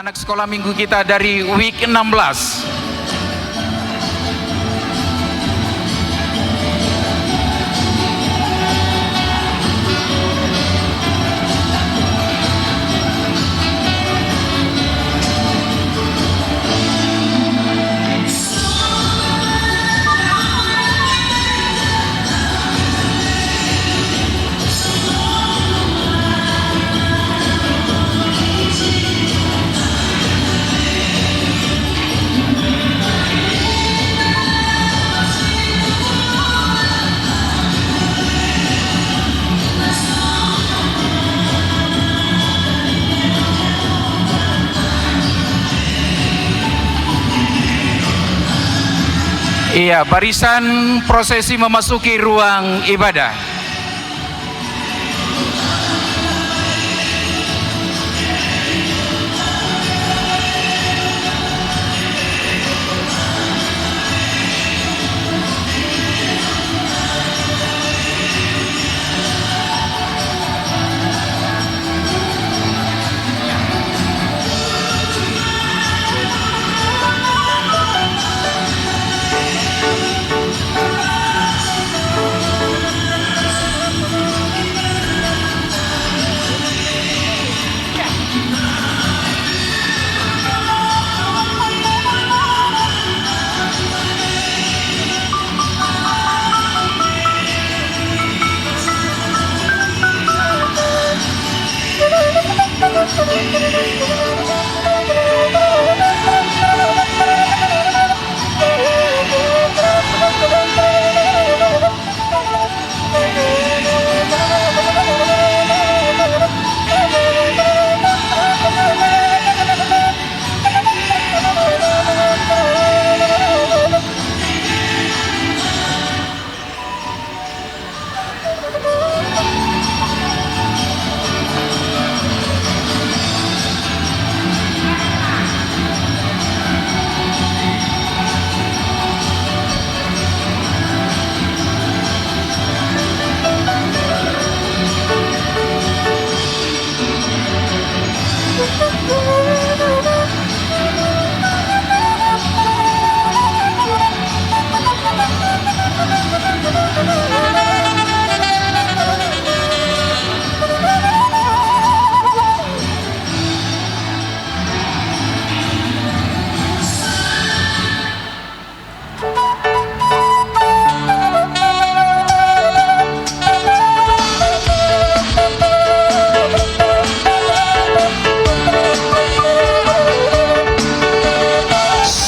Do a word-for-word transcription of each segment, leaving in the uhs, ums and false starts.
Sekolah minggu kita dari week enam belas. Iya, barisan prosesi memasuki ruang ibadah.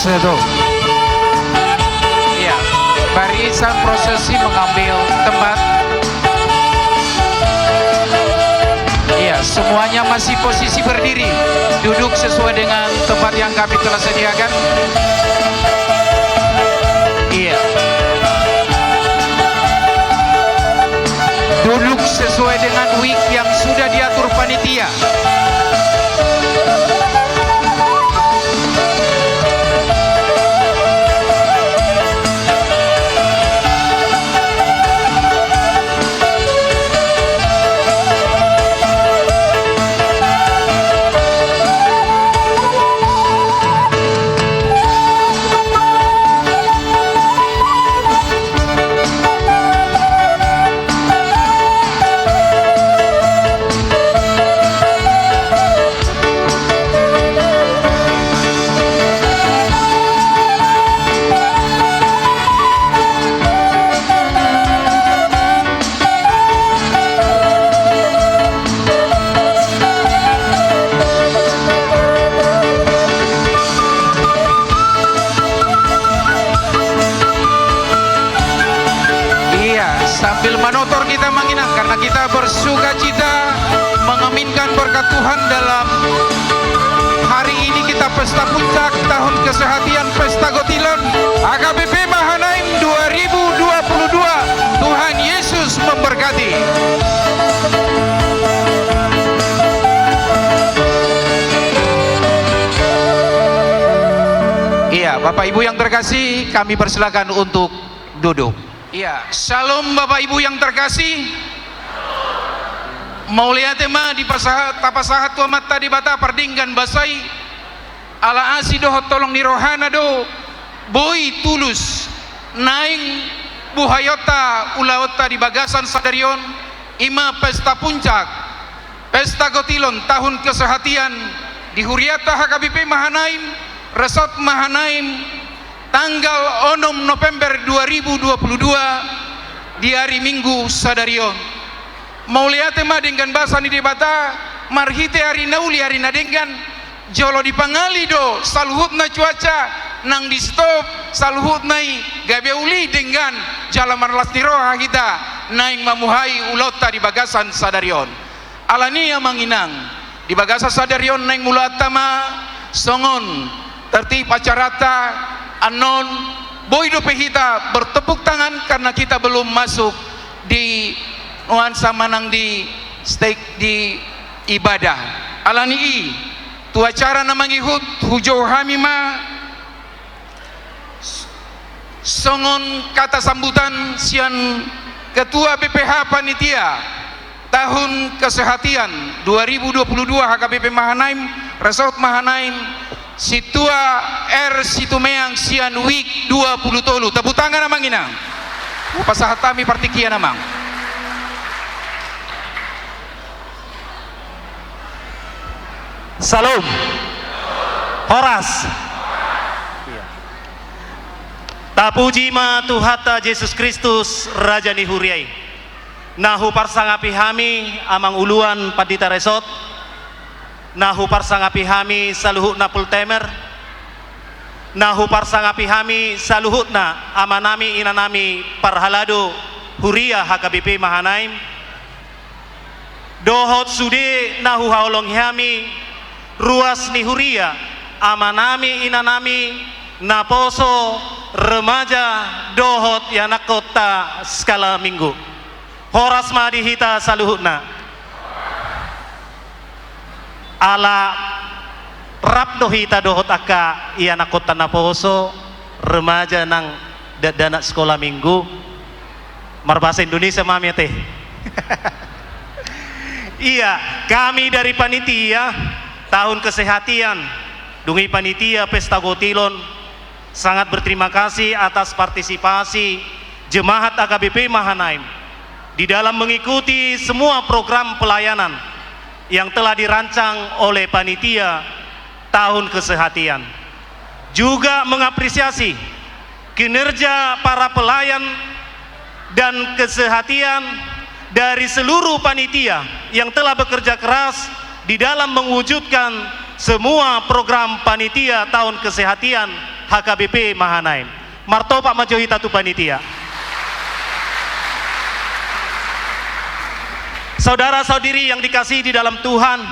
Sedo. Iya, barisan prosesi mengambil tempat. Iya, semuanya masih posisi berdiri. Duduk sesuai dengan tempat yang kami telah sediakan. Iya. Duduk sesuai dengan week yang sudah diatur panitia. Iya, sambil manotor kita menginang, karena kita bersukacita mengaminkan berkat Tuhan dalam hari ini kita pesta puncak tahun kesehatian Pesta Gotilon A K B P Mahanaim dua ribu dua puluh dua. Tuhan Yesus memberkati. Iya, Bapak Ibu yang terkasih, kami persilakan untuk duduk. Iya, syalom Bapak Ibu yang terkasih. Mauliate ma dipasahat, tapasahat tu Amanta Debata pardenggan basa i. Ala asi dohot holong ni rohana do boi tulus naeng buhayonta ulaonta di bagasan sadari on, i ma pesta puncak, pesta gotilon tahun kesehatian di huriata H K B P Mahanaim, Resort Mahanaim, tanggal onom November dua ribu dua puluh dua, di ari Minggu sadari on. Mauliate ma denggan basa ni Debata, marhite ari na uli, ari na denggan, jolo dipangali do saluhutna cuaca, nang di stop saluhutna i gabe uli denggan, jala marlas ni roha hita naeng mamuhai ulaonta di bagasan sadari on. Alani i amang inang, di bagasan sadari on naeng mulaanta ma songon tertib acaranta. Annon boi dope hita bertepuk tangan karena kita belum masuk di nuansa manang di stage di ibadah. Alani i, tu acara na mangihut hujou hami ma songon kata sambutan sian Ketua B P H Panitia Tahun Kesehatian dua ribu dua puluh dua H K B P Mahanaim, Resort Mahanaim, Sintua R Situmeang sian WIK dua puluh tolu. Tepuk tangan amang inang. Hupasahat hami partingkian amang. Salam. Horas. Tapuji ma Tuhanta Jesus Kristus, Raja ni huria i. Na huparsangapi hami amang uluan pandita resort, na huparsangapi hami saluhutna full timer, na huparsangapi hami saluhutna amanami inanami parhalado huria H K B P Mahanaim, dohot sude na huhaholongi hami ruas ni huria, amanami inanami, naposo, remaja, dohot ianakkonta skala minggu. Horas ma di hita saluhutna. Ala rap do hita dohot angka ianakkonta naposo, remaja nang dakdanak sekolah minggu. Marbahasa Indonesia ma hami ate. Iya, kami dari panitia Tahun Kesehatian, dung i panitia Pesta Gotilon, sangat berterima kasih atas partisipasi jemaat H K B P Mahanaim di dalam mengikuti semua program pelayanan yang telah dirancang oleh panitia Tahun Kesehatian. Juga mengapresiasi kinerja para pelayan dan kesehatian dari seluruh panitia yang telah bekerja keras di dalam mewujudkan semua program panitia Tahun Kesehatian H K B P Mahanaim. Martopak ma jo hita tu panitia. Saudara-saudari yang dikasihi di dalam Tuhan,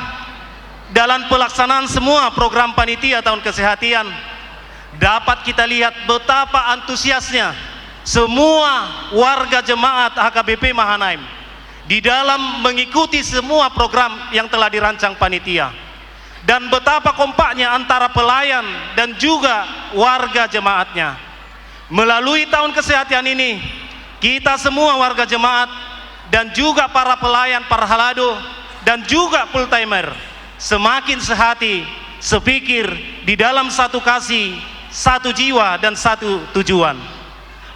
dalam pelaksanaan semua program panitia Tahun Kesehatian, dapat kita lihat betapa antusiasnya semua warga jemaat H K B P Mahanaim di dalam mengikuti semua program yang telah dirancang panitia, dan betapa kompaknya antara pelayan dan juga warga jemaatnya. Melalui Tahun Kesehatian ini, kita semua warga jemaat dan juga para pelayan parhalado dan juga full timer semakin sehati, sepikir, di dalam satu kasih, satu jiwa, dan satu tujuan.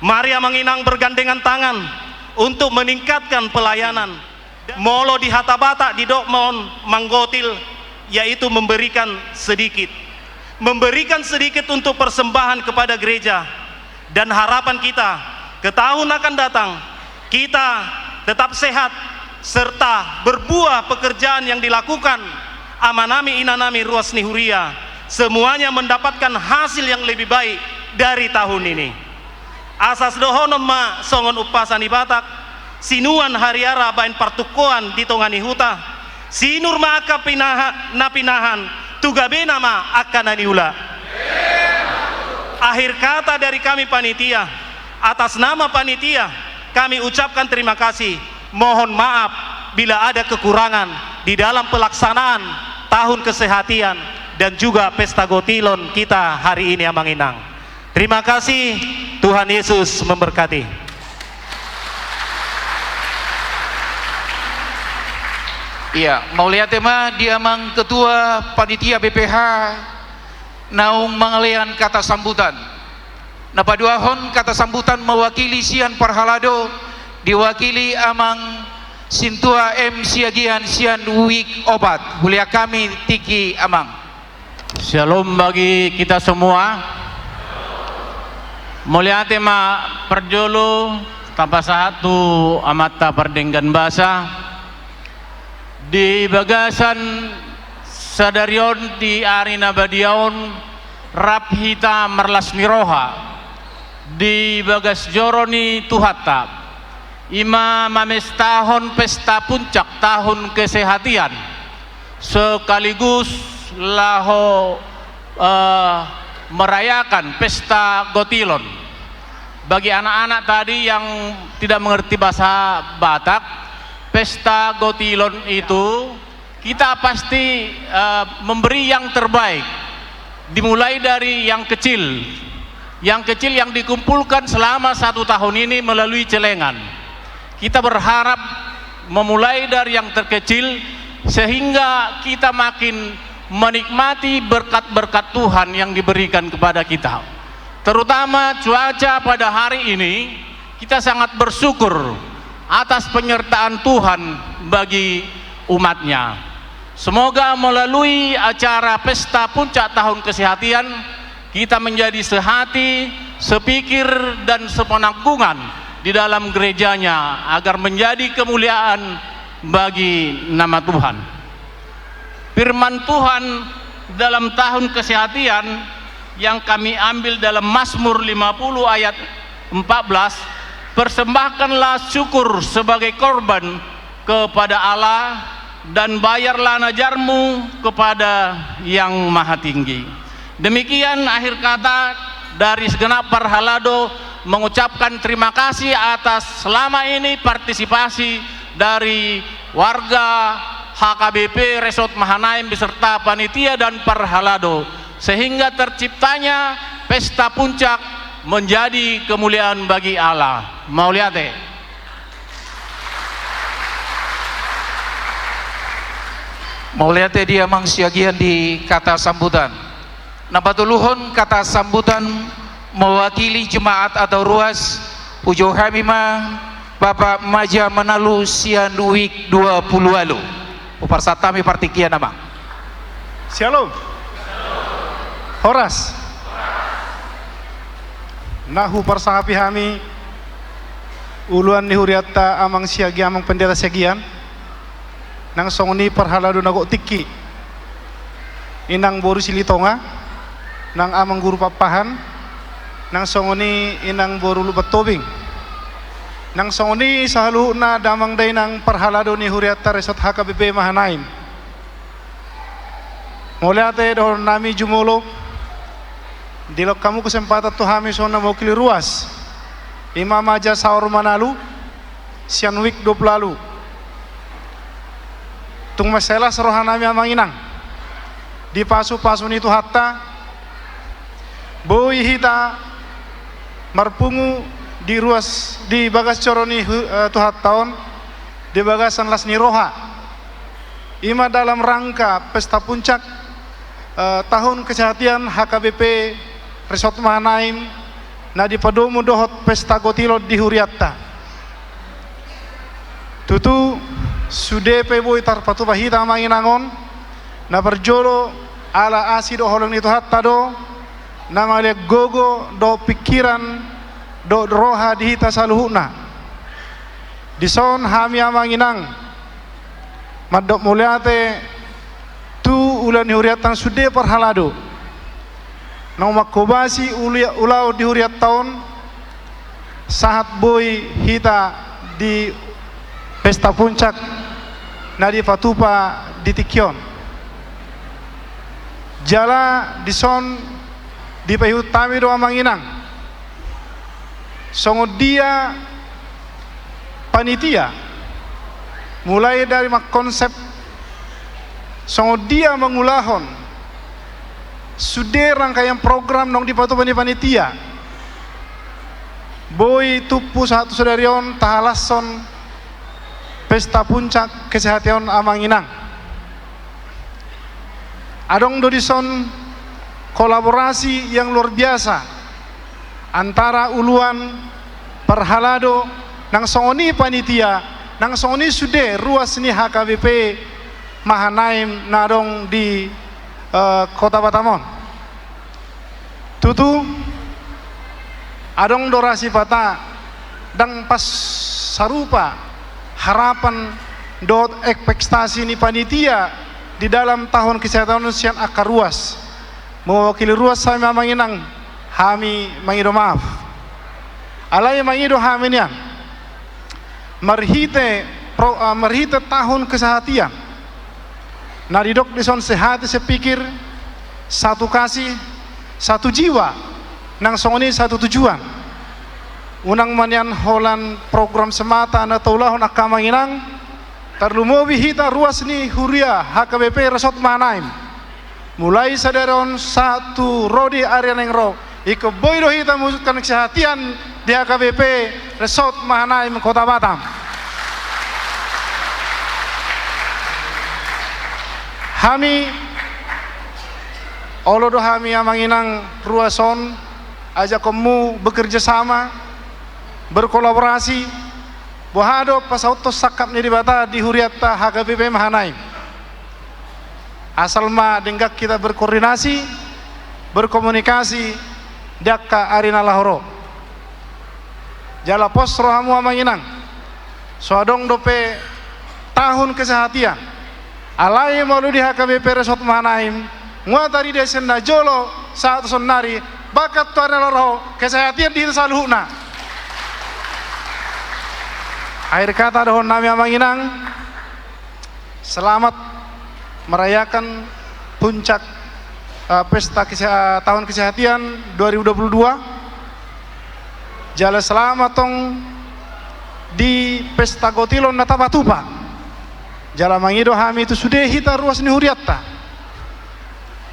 Mari amang inang bergandengan tangan untuk meningkatkan pelayanan. Molo di hata Batak didok ma on manggotil, yaitu memberikan sedikit. Memberikan sedikit untuk persembahan kepada gereja. Dan harapan kita, ke tahun akan datang, kita tetap sehat, serta berbuah pekerjaan yang dilakukan amanami inanami ruas ni huria, semuanya mendapatkan hasil yang lebih baik dari tahun ini. Asa sidohonon ma songon umpasa ni Batak, sinuan hariara baen partungkoan di tonga ni huta, sinur ma angka pinaha-, na pinahan, tu gabena ma angka na niula. Akhir kata dari kami panitia, atas nama panitia, kami ucapkan terima kasih. Mohon maaf bila ada kekurangan di dalam pelaksanaan tahun kesehatian dan juga pesta gotilon kita hari ini, Amang Inang. Terima kasih, Tuhan Yesus memberkati. Iya, mauliate ma di Amang Ketua Panitia B P H, Naung mangalean kata sambutan. Na paduahon kata sambutan mewakili sian parhalado, diwakili Amang Sintua M Siagian sian Wijk opat. Huliat hami tingki, Amang. Syalom bagi kita semua. Mauliate ma parjolo tapasahat tu Amanta Pardenggan Basa. Di bagasan sadari on, di ari na badia on, rap hita marlas ni roha di bagas joro ni Tuhanta, i ma mamestahon pesta puncak tahun kesehatian, sekaligus laho, eh, merayakan pesta gotilon. Bagi anak-anak tadi yang tidak mengerti bahasa Batak, pesta gotilon itu kita pasti, eh, memberi yang terbaik. Dimulai dari yang kecil. Yang kecil yang dikumpulkan selama satu tahun ini melalui celengan. Kita berharap memulai dari yang terkecil, sehingga kita makin menikmati berkat-berkat Tuhan yang diberikan kepada kita. Terutama cuaca pada hari ini, kita sangat bersyukur atas penyertaan Tuhan bagi umat-Nya. Semoga melalui acara pesta puncak tahun kesehatian, kita menjadi sehati, sepikir, dan sepenanggungan di dalam gereja-Nya, agar menjadi kemuliaan bagi nama Tuhan. Firman Tuhan dalam tahun kesehatian yang kami ambil dalam Mazmur lima puluh ayat empat belas, "Persembahkanlah syukur sebagai korban kepada Allah, dan bayarlah najar-Mu kepada Yang Mahatinggi." Demikian akhir kata dari segenap parhalado, mengucapkan terima kasih atas selama ini partisipasi dari warga H K B P Resort Mahanaim beserta panitia dan parhalado, sehingga terciptanya pesta puncak menjadi kemuliaan bagi Allah. Mauliate. Mauliate di Amang Siagian di kata sambutan. Na patoluhon kata sambutan mewakili jemaat atau ruas, hujou hami ma Bapak Maja Manalu sian Wijk dua puluh ualu. Huparsahat hami partingkian, Amang. Syalom. Horas. Na huparsangapi hami uluan ni hurianta Amang Siagian, Amang Pendeta Siagian, nang songon i parhalado na gok tingki, Inang boru Silitonga, nang Amang Guru Pakpahan, nang songon i Inang boru Lumban Tobing, nang songon i saluhutna damang dainang parhalado ni hurianta Resort H K B P Mahanaim. Mauliate dohonon nami jumolo, dilehon hamu kesempatan tu hami songon na mewakili ruas, i ma Maja Saur Manalu sian Wijk dua puluh ualu. Tung mansai las roha nami, Amang Inang, dipasupasu ni Tuhanta, boi hita marpungu di ruas, di bagas joro ni hu-, eh, Tuhanta on, di bagasan las ni roha, i ma dalam rangka pesta puncak, eh, tahun kesehatian H K B P Resort Mahanaim, na dipadomu dohot pesta gotilon di hurianta. Tutu, sude pe boi tarpatupa hita, Amang Inang, on, na parjolo ala asi dohot holong ni Tuhanta do na mangalean gogo dohot pingkiran dohot roha di hita saluhutna. Dison hami, Amang Inang, mandok mauliate tu ulaon ni hurianta on, sude parhalado naung manghobasi uli-, ulaon di hurianta on, sahat boi hita di pesta puncak na dipatupa di tingki on. Jala dison dipaihut hami do, Amang Inang, songon dia panitia, mulai dari mangkonsep, songon dia mangulahon sude rangkaian program naung dipatupa ni panitia, boi tumpu sahat tu sadari on tahalashon pesta puncak kesehatian on, Amang Inang. Adong do dison kolaborasi yang luar biasa antara uluan, parhalado, nang songon i panitia, nang songon i sude ruas ni H K B P Mahanaim na adong di, eh, Kota Batam on. Tutu, adong do ra sipata ndang pas sarupa harapan dohot ekspektasi ni panitia di dalam tahun kesehatan on sian angka ruas. Mewakili ruas hami amang inang, hami mangido maaf. Alai mangido hami nian, marhite pro-, ah, marhite tahun kesehatan na didok dison sehati sepikir, satu kasih, satu jiwa, nang songon i satu tujuan. Unang ma nian holan program semata na taulahon angka amang inang, tarlumobi hita ruas ni huria H K B P Resort Mahanaim. Mulai sadari on sahat tu ro di ari na naeng ro, ingkon boi do hita mewujudkan kesehatan di H K B P Resort Mahanaim Kota Batam. Hami, olo do hami amang inang ruas on ajakonmu bekerja sama, berkolaborasi, boha do pasahathon sangkap ni Debata di hurianta H K B P Mahanaim. Asal ma denggan hita berkoordinasi, berkomunikasi di angka ari na laho ro. Jala pos rohamu amang inang, so adong dope tahun kesehatan. Alai molo di H K B P Resort Mahanaim, nunga tarida sian na jolo sahat tu saonnari, bahkan tu ari na laho ro, kesehatan di hita saluhutna. Akhir kata dohonon nami amang inang, selamat merayakan puncak, eh, pesta kese-, eh, tahun kesehatan dua ribu dua puluh dua. Jala selamat tong di pesta gotilon na tapatupa. Jala mangido hami tu sude hita ruas ni hurianta,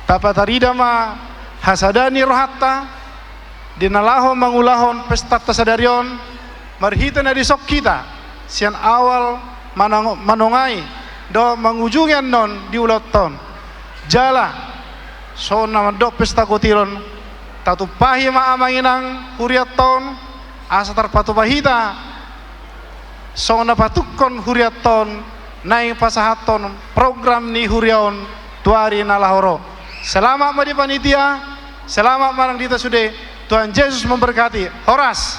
tapatarida ma hasada ni rohanta di na laho mangulahon pestanta sadari on, marhite na dison hita sian awal manang-, manongai dohot mangujungi annon di ulaonta on. Jala songon na mandok pesta gotilon, tatumpahi ma amang inang hurianta on, asa tarpatupa hita songon na patungkon hurianta on, naeng pasahathon program ni huria on tu ari na laho ro. Selamat ma di panitia, selamat ma nang di hita sude. Tuhan Jesus memberkati. Horas.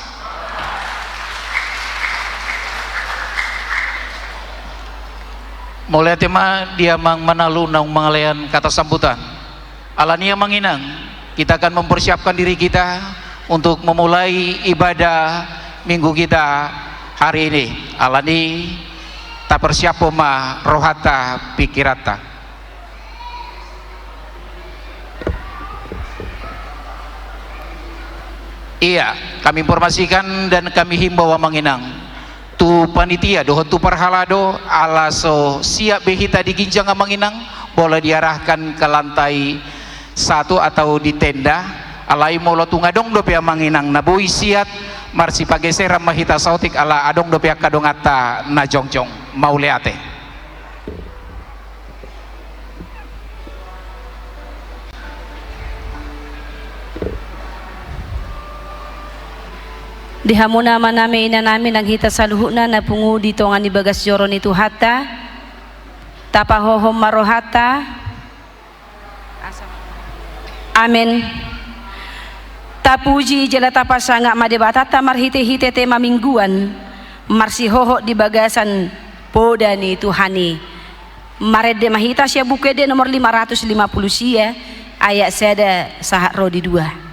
Mauliate ma di amang manalu naung mangalehon kata sambutan. Alani i amang inang, kita akan mempersiapkan diri kita untuk memulai ibadah minggu kita hari ini. Alani i, tapersiaphon ma rohanta, pikiranta. Iya, kami informasikan dan kami himbau amang inang, tu panitia dohot tu parhalado, ala so siap be hita di ginjang amang inang, boleh diarahkan ke lantai satu atau di tenda. Alai molo tung adong dope amang inang na boi siat, marsipageseran ma hita saotik ala adong dope angka donganta na jongjong. Mauliate. Di hamuna amanami, inanami, nang hita saluhutna na pungu di tonga ni bagas joro ni Tuhanta, tapahohom ma rohanta. Amen. Tapuji jala tapasangap ma Debatanta marhitehite tema mingguan, marsihohot di bagasan poda ni Tuhan i. Marende ma hita sian Buku Ende nomor lima ratus lima puluh sia, ayat sada sahat ro di dua.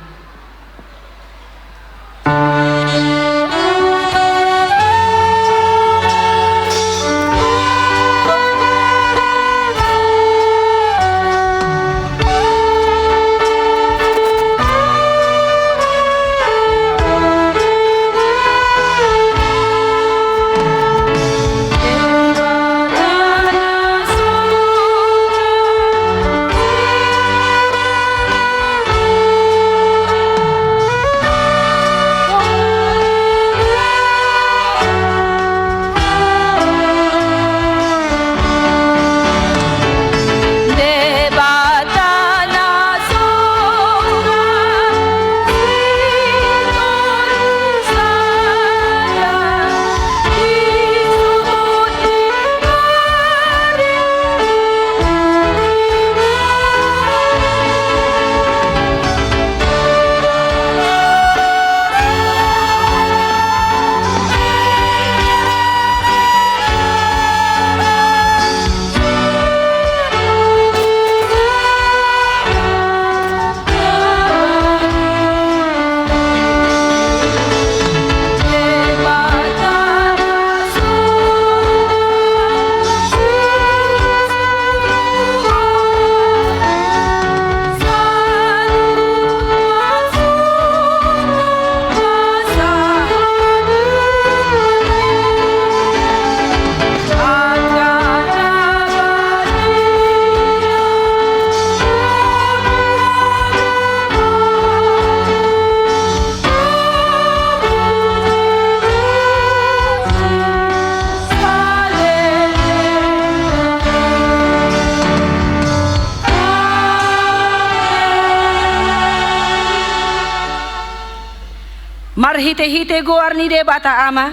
Marhite-hite goar ni Debata Ama,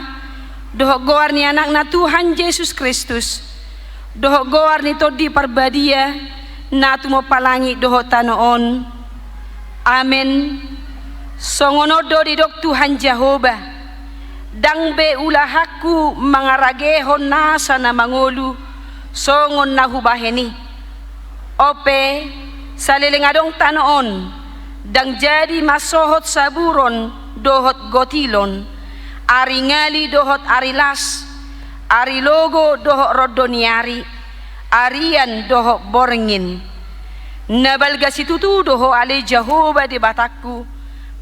dohot goar ni Anakna Tuhan Jesus Kristus, dohot goar ni Tondi Parbadia, na tumompa langit dohot tano on. Amen. Songon on do didok Tuhan Jahowa: Ndang be ulahanku mangaragehon nasa na mangolu songon na hubahen i. On pe, saleleng adong tano on, ndang jadi mansohot saburon dohot gotilon, ari ngali dohot ari las, ari logo dohot rondo ni ari, arian dohot borngin. Na balga situtu do Ho ale Jahowa Debatangku,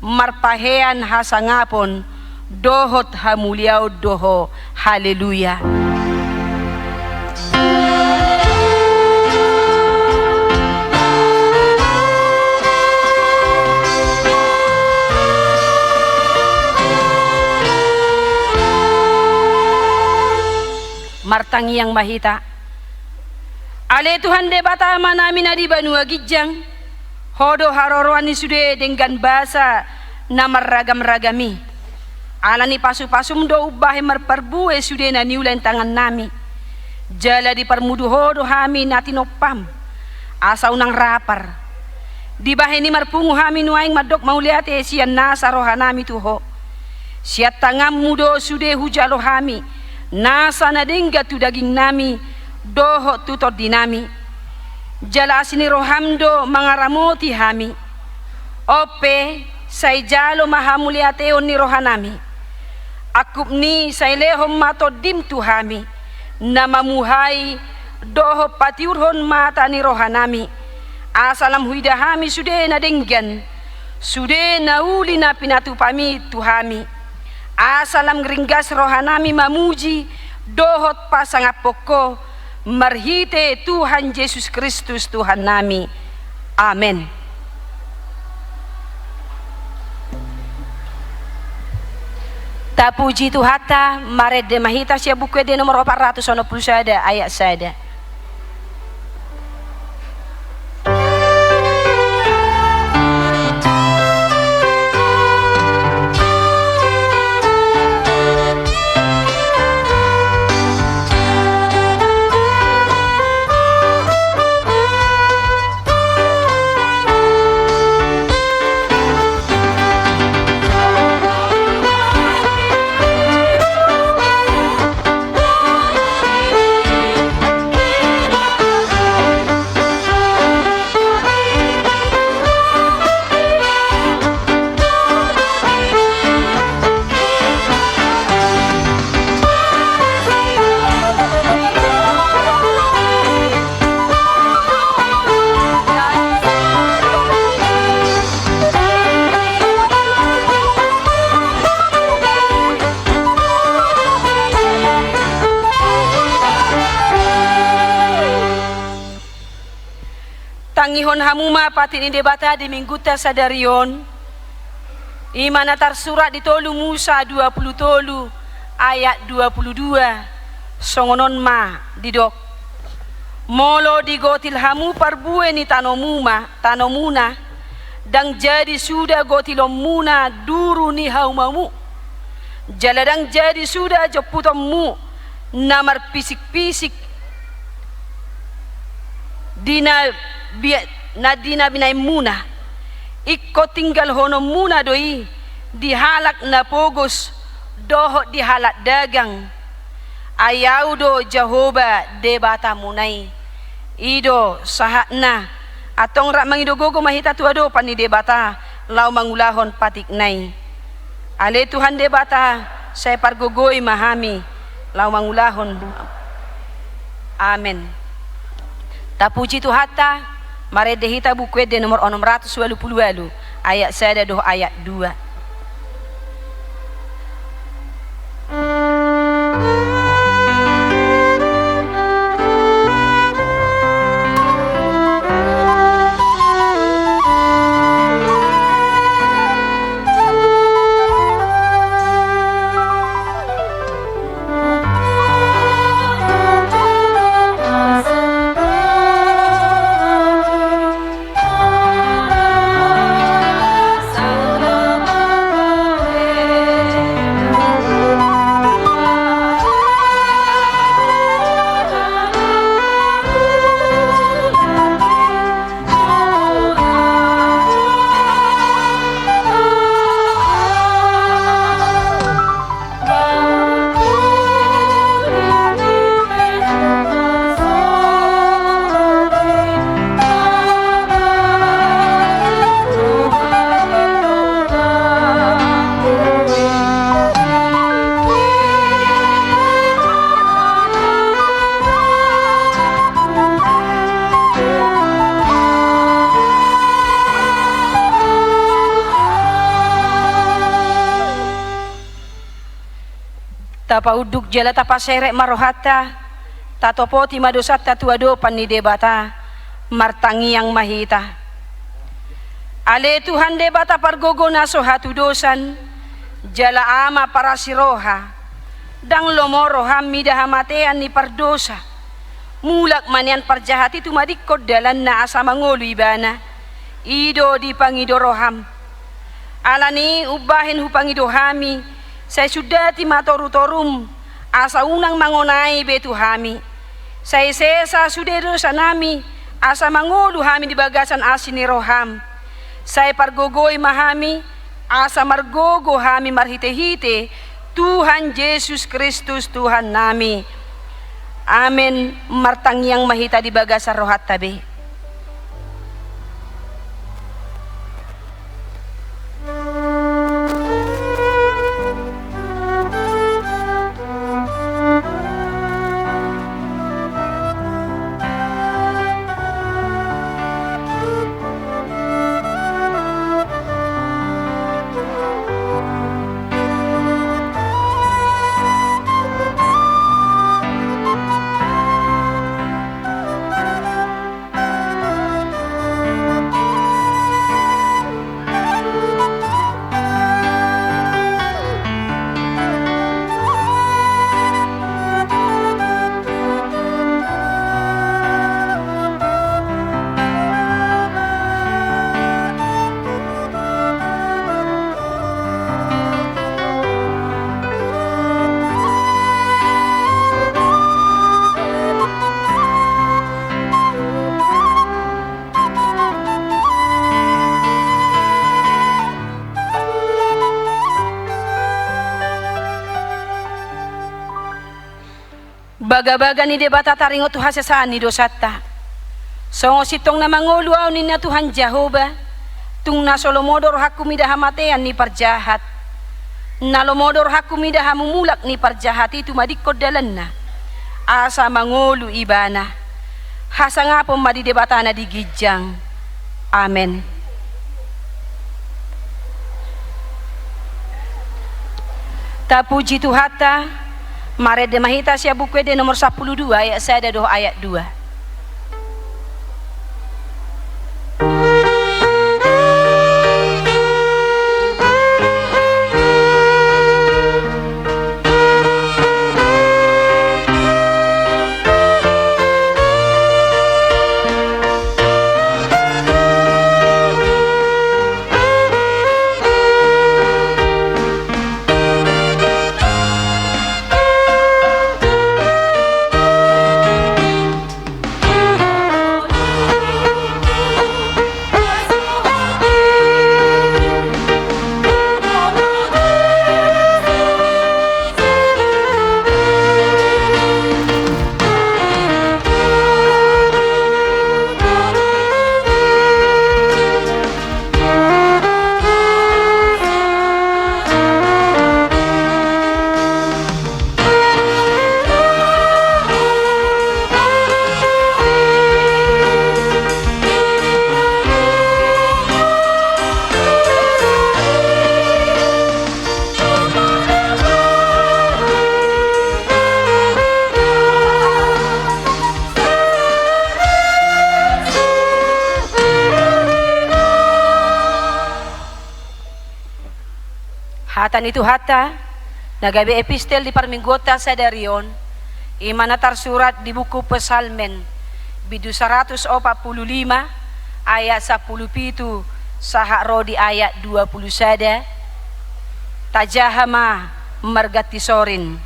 marpahean hasangapon dohot hamuliaon do Ho. Haleluya. Martangiang ma hita. Ale Tuhan Debata Amanami na di banua ginjang, Ho do haroroan ni sude denggan basa na marragam-ragam i. Ala ni pasu-pasum do umbahen marparbue sude na niula ni tangannami. Jala diparmudu Ho do hami na tinompam, asa unang rapar. Dibahen i marpungu hami nuaeng mandok mauliate sian nasa rohanami tu Ho. Sian tanganmu do sude hujalo hami nasa na denggan tu dagingnami dohot tu tondinami. Jala asi ni roham do mangaramoti hami. On pe, sai jalo ma hamuliateon ni rohanami. Angkup ni i sai lehon ma tondim tu hami, na mamuhai dohot patiurhon mata ni rohanami, asa lam huida hami sude na denggan, sude na uli na pinatupam i tu hami. Asa lam ringgas rohanami mamuji dohot pasangaphon Ho, marhite Tuhan Jesus Kristus Tuhannami. Amen. Tapuji Tuhanta, marende ma hita sian Buku Ende nomor opat ratus onom pulu sada ayat sada. Tangihon hamu ma patik ni Debata di Minggunta sadari on, i ma na tarsurat di tolu Musa dua pulu tolu ayat dua pulu dua, songon on ma didok: Molo digotil hamu parbue ni tanomu ma, tanomuna, ndang jadi suda gotilonmuna duru ni haumamu, jala ndang jadi suda jomputonmu na marpisik-pisik di na bia-, na di na binaenmuna. Ingkon tinggalhononmuna do i di halak na pogos dohot di halak dagang. Ai Ahu do Jahowa Debatamuna i. I do sahatna. Antong rap mangido gogo ma hita tu adopan ni Debata laho mangulahon patikna i. Ale Tuhan Debata, sai pargogoi ma hami laho mangulahon. Amen. Tapuji Tuhanta, marende hita Buku Ende nomor onom ratus ualu pulu ualu, ayat sada dohot ayat dua. Tapaunduk jala tapaserep ma rohanta, tatopoti ma dosanta tu adopan ni Debata, martangiang ma hita. Ale Tuhan Debata pargogo na so hatudosan, jala Ama parasi roha, ndang lomo roham mida hamatean ni pardosa. Mulak ma nian parjahat i tumadingkon dalanna asa mangolu ibana. I do dipangido roham. Alani i umbahen hupangido hami, sai sundati ma torutorum, asa unang mangonai be tu hami. Sai sesa sude dosanami, asa mangolu hami di bagasan asi ni roham. Sai pargogoi ma hami, asa margogo hami marhitehite Tuhan Jesus Kristus Tuhannami. Amen. Martangiang ma hita di bagasan rohanta be. Bagabaga ni Debata taringot tu hasesaan ni dosanta. Songon sintong na mangolu ahu ninna Tuhan Jahowa, tung na so lomo do rohangku mida hamatean ni parjahat. Na lomo do rohangku mida hamumulak ni parjahat i tumadingkon dalanna, asa mangolu ibana. Hasangapon ma di Debata na di ginjang. Amen. Tapuji Tuhanta. Marende ma hita sian Buku Ende nomor sampulu dua ayat sada dohot ayat dua. Hata ni Tuhanta na gabe epistel di parmingguonta sadari on, i ma na tarsurat di buku Psalmen, bindu saratus opat pulu lima, ayat sampulu pitu sahat ro di ayat dua pulu sada. Tajaha ma marganti sorin.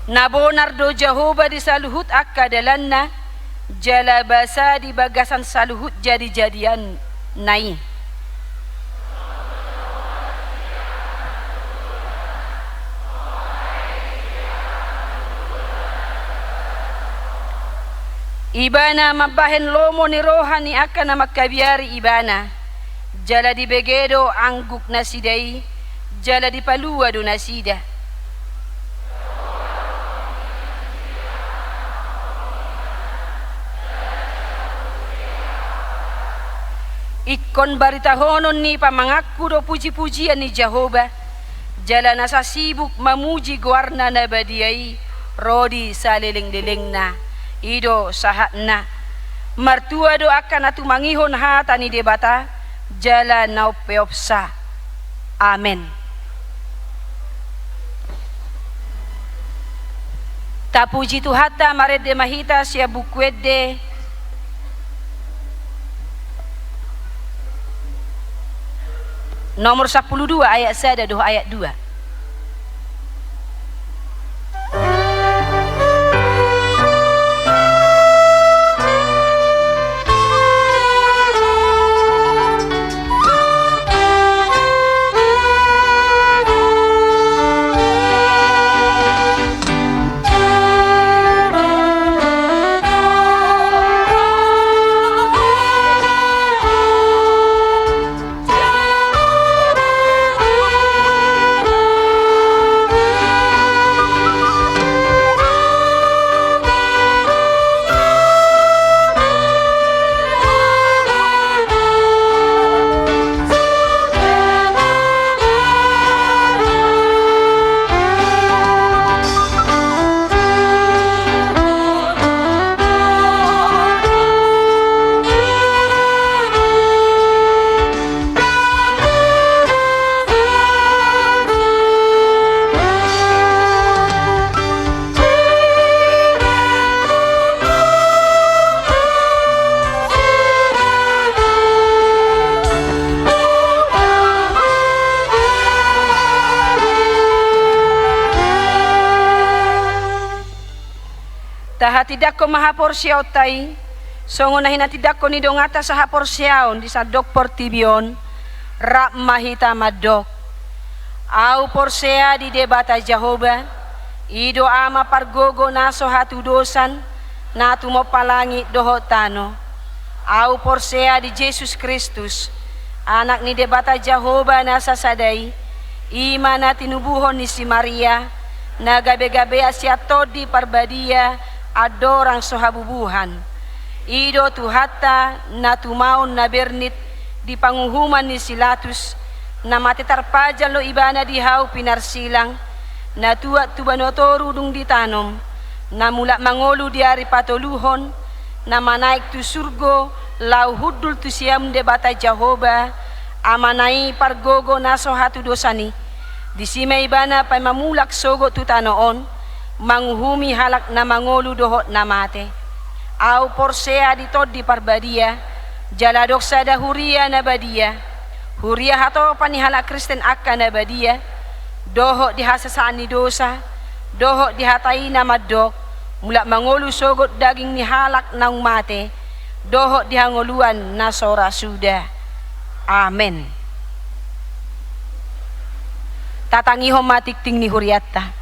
Na bonar do Jahowa di saluhut angka dalanna, jala basa di bagasan saluhut jadijadianna i. Ibana mambahen lomo ni roha ni angka na mangkabiari ibana, jala dibege do angguk nasida i, jala dipalua do nasida. Ingkon baritahonon ni pamanganku do pujipujian ni Jahowa, jala na sasibuk mamuji goarna na badia i ro di salelenglelengna. I do sahatna. Martua do angka na tumangihon hata ni Debata, jala na umpeopsa. Amen. Tapuji Tuhanta, marende ma hita sian Buku Ende nomor sampulu dua ayat sada dohot ayat dua. Tahatindangkon ma haporseaonta i, songon na hinatindangkon ni donganta sahaporseaon di sandok portibi on, rap ma hita mandok. Ahu porsea di Debata Jahowa, i do Ama pargogo na so hatudosan, na tumompa langit dohot tano. Ahu porsea di Jesus Kristus, Anak ni Debata Jahowa na sasada i, i ma na tinubuhon ni si Maria, na gabegabean sian Tondi Parbadia, andorang so habubuhan. I do Tuhanta, na tumaon na bernit di panguhuman ni si Latus, na mate tarpajal do ibana di hau pinarsilang, na tuat tu banua toru dung ditanom, na mulak mangolu di ari patoluhon, na manaek tu surgo, laho hundul tu siamun Debata Jahowa, Amana i pargogo na so hatudosan i. Disi ma ibana paima mulak sogot tu tano on, manguhumi halak na mangolu dohot na mate. Ahu porsea di Tondi Parbadia, jala adong sada huria na badia, huria hatopan ni halak Kristen angka na badia, dohot di hasesaan ni dosa, dohot di hata i na mandok, mulak mangolu sogot daging ni halak naung mate, dohot di hangoluan na so ra suda. Amen. Tatangihon ma tingting ni hurianta.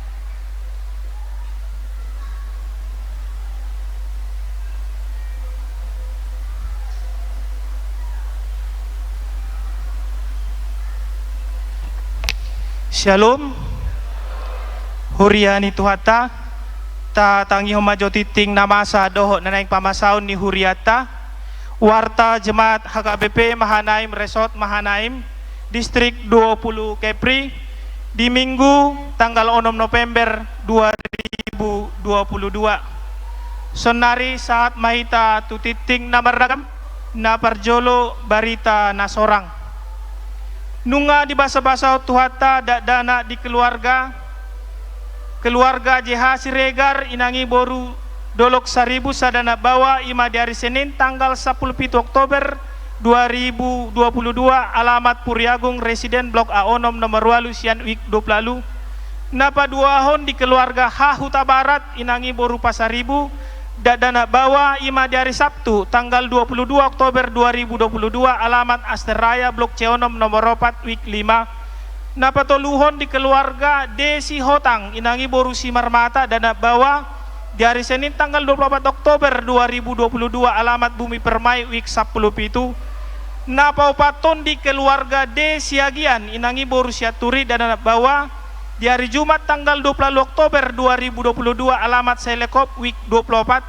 Syalom. Huria ni Tuhanta, tatangihon ma jo tingting na masa dohot na naeng pamasaon ni hurianta. Warta Jemaat H K B P Mahanaim, Resort Mahanaim, Distrik dua puluh Kepri, di Minggu tanggal onom November dua ribu dua puluh dua. Saonnari sahat ma hita tu tingting na marragam. Na parjolo, barita na sorang. Nunga dibasabasahon Tuhanta dakdanak di keluarga, keluarga J H Siregar, inang i boru Dolok Saribu, sada anak baoa, i ma di ari Senin tanggal sampulu pitu Oktober dua ribu dua puluh dua, alamat Puri Agung, residen Blok A onom nomor ualu sian Wijk dua puluh ualu. Na paduahon di keluarga H Hutabarat, inang i boru Pasaribu, dakdanak baoa, i ma di ari Sabtu tanggal dua puluh dua Oktober dua ribu dua puluh dua, alamat Aster Raya, Blok C onom nomor opat, Wijk lima. Na patoluhon di keluarga D Sihotang, inang i boru Simarmata, dakdanak baoa, di ari Senin tanggal dua puluh opat Oktober dua ribu dua puluh dua, alamat Bumi Permai, Wijk sampulu pitu. Na paopathon di keluarga D Siagian, inang i boru Sianturi, dakdanak baoa, di ari Jumat tanggal dua puluh ualu Oktober dua ribu dua puluh dua, alamat Selekop, Wijk dua puluh opat.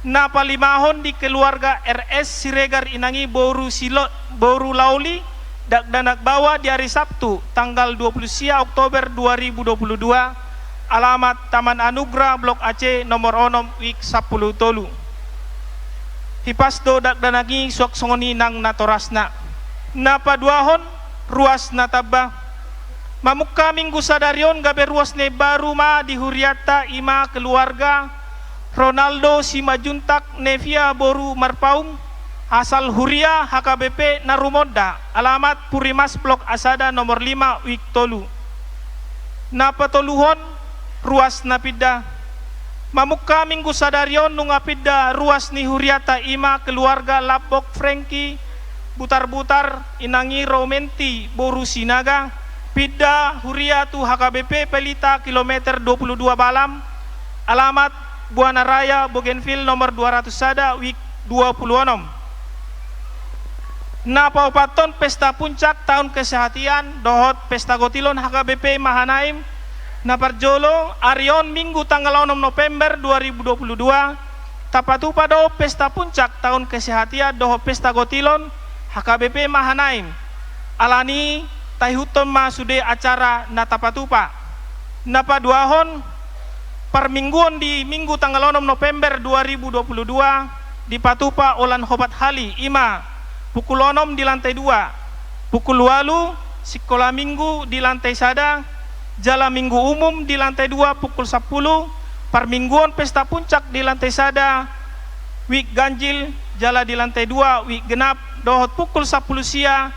Na palimahon di keluarga R S Siregar, inang i boru Silo-, boru Lauli, Dakdanak Baoa di ari Sabtu, tanggal dua puluh sia Oktober dua ribu dua puluh dua, alamat Taman Anugrah, Blok A C, nomor onom, wik sampulu tolu. Hipas do dakdanak i suang songon i nang natorasna. Na paduahon, ruas na tamba. Mamungka minggu sadari on gabe ruas na imbaru ma di hurianta, i ma keluarga Ronaldo Simanjuntak Nevia boru Marpaung, asal huria H K B P Narumonda, alamat Purimas, Blok A sada, nomor lima, wik tolu. Na patoluhon, ruas na pinda. Mamungka minggu sadari on nunga pinda ruas ni hurianta, i ma keluarga Lambok Frengki Butarbutar, inang i Romenti boru Sinaga, pinda huria tu H K B P Pelita kilometer dua puluh dua Balam, alamat Buana Raya, Bougainville, nomor dua ratus sada, wik dua puluh onom. Na paopathon, pesta puncak taon kesehatian dohot pesta gotilon H K B P Mahanaim. Na parjolo, ari on Minggu tanggal onom November dua ribu dua puluh dua, tapatupa do pesta puncak taon kesehatian dohot pesta gotilon H K B P Mahanaim. Alani i taihuthon ma sude acara na tapatupa. Na paduahon, parmingguon di Minggu tanggal onom November dua ribu dua puluh dua, dipatupa holan hopat hali, i ma pukul onom di lantai dua, pukul ualu sikola Minggu di lantai sada, jala Minggu umum di lantai dua pukul sampulu, parmingguon pesta puncak di lantai sada, wik ganjil, jala di lantai dua wik genap, dohot pukul sampulu sia,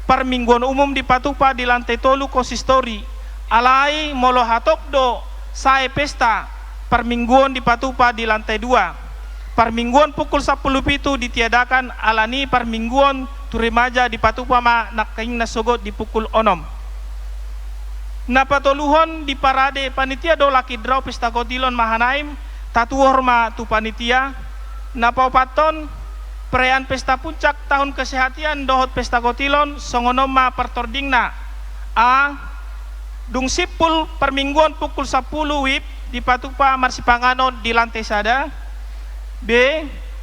parmingguon umum dipatupa di lantai tolu konsistori. Alai molo hatop do sae pesta, parmingguon dipatupa di lantai dua. Parmingguon pukul sampulu pitu ditiadakan, alani parmingguon tu remaja dipatupa ma nangkaning na sogot di pukul onom. Na patoluhon, di parade panitia do lucky draw pesta gotilon Mahanaim, tatuhor ma tu panitia. Na paopathon, perayaan pesta puncak taon kesehatian dohot pesta gotilon songon on ma partordingna. A, dung simpul parmingguon pukul sampulu wib dipatupa marsipanganon di lantai sada. B,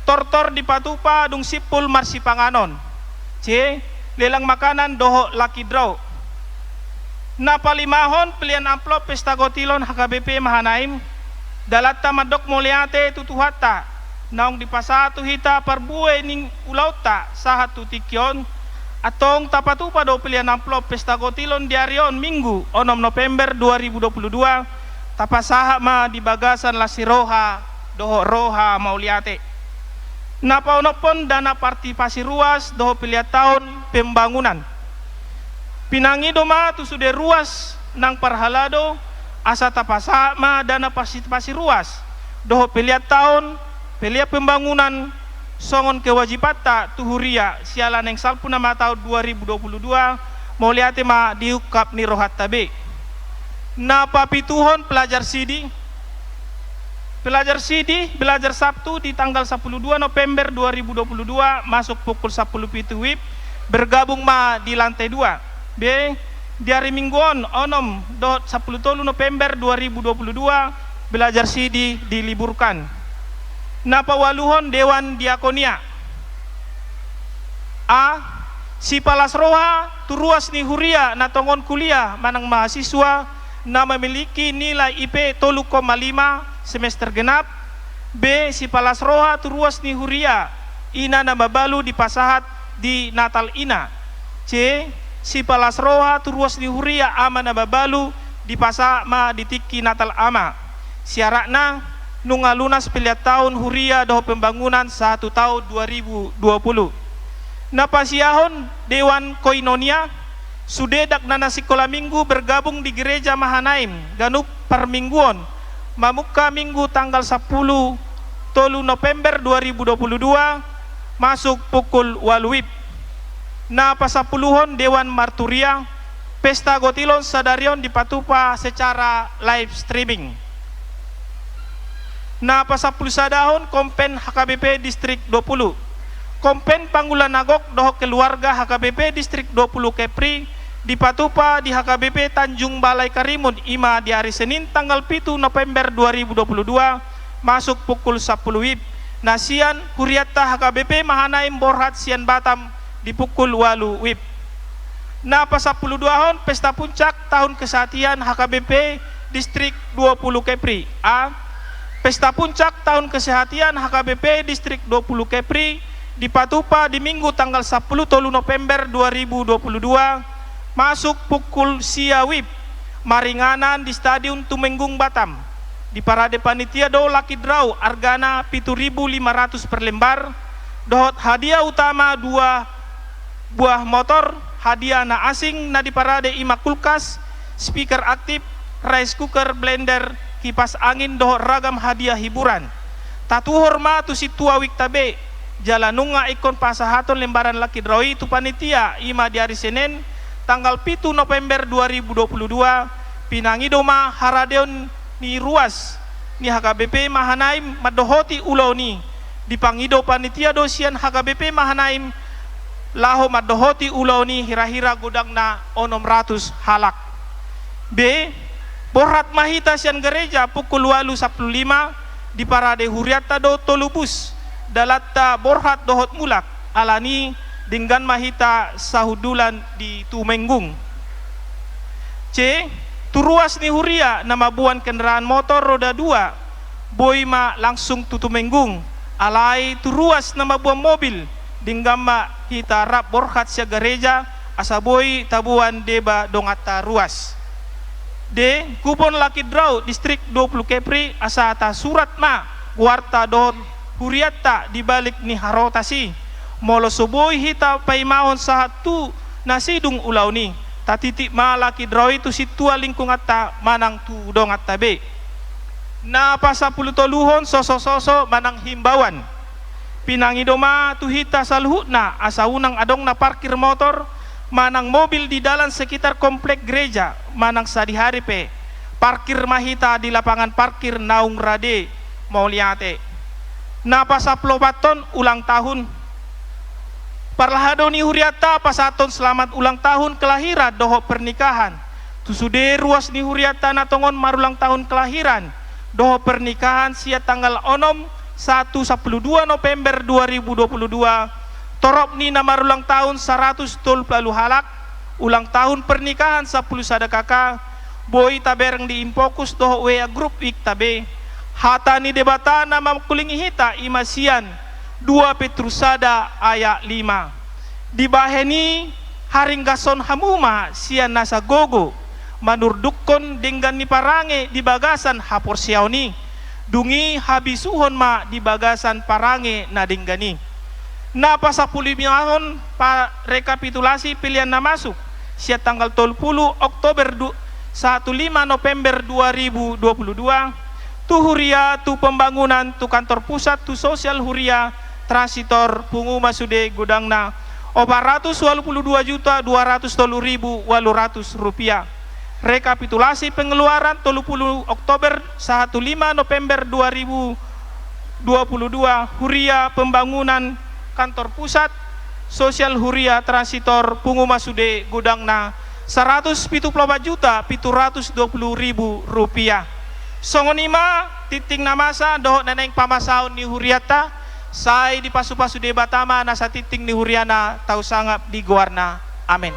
tortor dipatupa dung simpul marsipanganon. C, lelang makanan dohot lucky draw. Na palimahon, pelean amplop pesta gotilon H K B P Mahanaim. Dalanta mandok mauliate tu Tuhanta, naung dipasahat tu hita parbue ni ulaonta sahat tu tingki on. Antong tapatupa do pelean amplop pesta gotilon di ari on Minggu onom November dua ribu dua puluh dua, tapasahat ma di bagasan las ni roha dohot roha mauliate. Na paonomhon, dana partisipasi ruas dohot pelean taon pembangunan. Pinangido ma tu sude ruas nang parhalado, asa tapasahat ma dana partisipasi ruas dohot pelean taon, pelean pembangunan, songon kewajibanta tu huria siala naeng salpu nama taon dua ribu dua puluh dua, mauliate ma di ungkap ni rohanta be. Na papituhon, pelajar sidi. Pelajar sidi, belajar Sabtu di tanggal sampulu dua November dua ribu dua puluh dua, masuk pukul sampulu pitu wib, bergabung ma di lantai dua. B, di ari Minggu on, onom dohot sampulu tolu November dua ribu dua puluh dua, belajar sidi diliburkan. Na paualuhon, dewan diakonia. A, sipalas roha tu ruas ni huria na tongon kuliah manang mahasiswa na memiliki nilai I P tolu koma lima semester genap. B, sipalas roha tu ruas ni huria ina na mabalu dipasahat di Natal ina. C, sipalas roha tu ruas ni huria ama na mabalu dipasahat ma di tingki Natal ama. Syaratna, nunga lunas pelean taon huria dohot pembangunan sahat tu taon dua ribu dua puluh. Na pasiahon, dewan koinonia. Sude dakdanak sikola Minggu bergabung di Gereja Mahanaim ganup parmingguon, mamungka Minggu tanggal sampulu tolu November dua ribu dua puluh dua, masuk pukul ualu wib. Na pasampuluhon, dewan marturia. Pesta gotilon sadari on dipatupa secara live streaming. Na pasampulu sadahon, Kompen H K B P Distrik dua puluh. Kompen pangula na gok dohot keluarga H K B P Distrik dua puluh Kepri dipatupa di H K B P Tanjung Balai Karimun, i ma di ari Senin tanggal pitu November dua ribu dua puluh dua, masuk pukul sampulu wib. Na sian hurianta H K B P Mahanaim Borhat sian Batam di pukul ualu wib. Na pasampuluduahon, pesta puncak tahun kesehatan H K B P Distrik dua puluh Kepri. A. Pesta puncak tahun kesehatan H K B P Distrik dua puluh Kepri dipatupa di Minggu tanggal sampulu tolu November dua ribu dua puluh dua, masuk pukul sia wib, maringanan di Stadion Tumenggung Batam. Diparade panitia do lucky draw, argana pitu ribu lima ratus per lembar, dohot hadiah utama dua buah motor, hadiah na asing na diparade i ma kulkas, speaker aktif, rice cooker, blender, kipas angin, dohot ragam hadiah hiburan. Tatuhor ma tu sintua uikta be, jala nunga ingkon pasahaton lembaran lucky draw i tu panitia, i ma di ari Senen, tanggal pitu November dua ribu dua puluh dua, pinangido ma haradeon ni ruas ni H K B P Mahanaim mandohoti ulaon i. Dipangido panitia do sian H K B P Mahanaim laho mandohoti ulaon i hira-hira godangna onom ratus halak. B. Borhat ma hita sian gareja pukul ualu sampulu lima, diparade hurianta do tolu bus, dalanta borhat dohot mulak, alani denggan ma hita sahundulan di Tumenggung. C. Tu ruas ni huria na mamboan kendaraan motor roda dua, boi ma langsung tu Tumenggung, alai tu ruas na mamboan mobil, denggan ma hita rap borhat sian gareja, asa boi taboan deba donganta ruas. D. Kupon lucky draw Distrik dua puluh Kepri, asa tasurat ma goarta dohot hurianta di balik ni harotas i. Molo so boi hita paimahon sahat tu na sidung ulaon i, tatitip ma lucky draw i tu sintua lingkunganta manang tu donganta be. Na pasampulu toluhon, soso-soso manang himbauan. Pinangido ma tu hita saluhutna asa unang adong na parkir motor manang mobil di dalan sekitar komplek gereja, manang sadihari pe parkir ma hita di lapangan parkir naung rade. Mauliate. Na pasampuluopathon, ulang tahun. Parlahado ni hurianta pasahathon selamat ulang tahun kelahiran dohot pernikahan tu sude ruas ni hurianta na tongon marulang tahun kelahiran dohot pernikahan sian tanggal onom sahat tu sampulu dua November dua ribu dua puluh dua, torop ni na marulang tahun saratus tolu pulu ualu halak, ulang tahun pernikahan sampulu sada K K, boi tabereng di Infokus dohot W A grup uikta be. Hata ni Debata na mangkulingi hita i ma sian dua Petrus sada ayat lima. Dibahen i, haringgason hamu ma sian nasa gogo, manurdukkon denggan ni parange di bagasan haporseaon i, dung i habisuhon ma di bagasan parange na denggan i. Na pasampululimahon, pa-, rekapitulasi pilihan na masuk sian tanggal tolu pulu Oktober du-, sahat tu lima November dua ribu dua puluh dua, tu huria, tu pembangunan, tu kantor pusat, tu sosial huria, transitor, pungu ma sude godangna, opat ratus ualu pulu dua juta dua ratus tolu ribu ualu ratus rupiah. Rekapitulasi pengeluaran tolu pulu Oktober sahat tu lima November dua ribu dua puluh dua, huria, pembangunan, kantor pusat, sosial huria, transitor, pungu ma sude godangna saratus pitu pulu opat juta pitu ratus dua pulu ribu rupiah. Songon i ma tinting na masa dohot na naeng pamasaon ni hurianta, sai dipasupasu Debata ma nasa tinting ni huriana, tau sangap di goarna. Amen.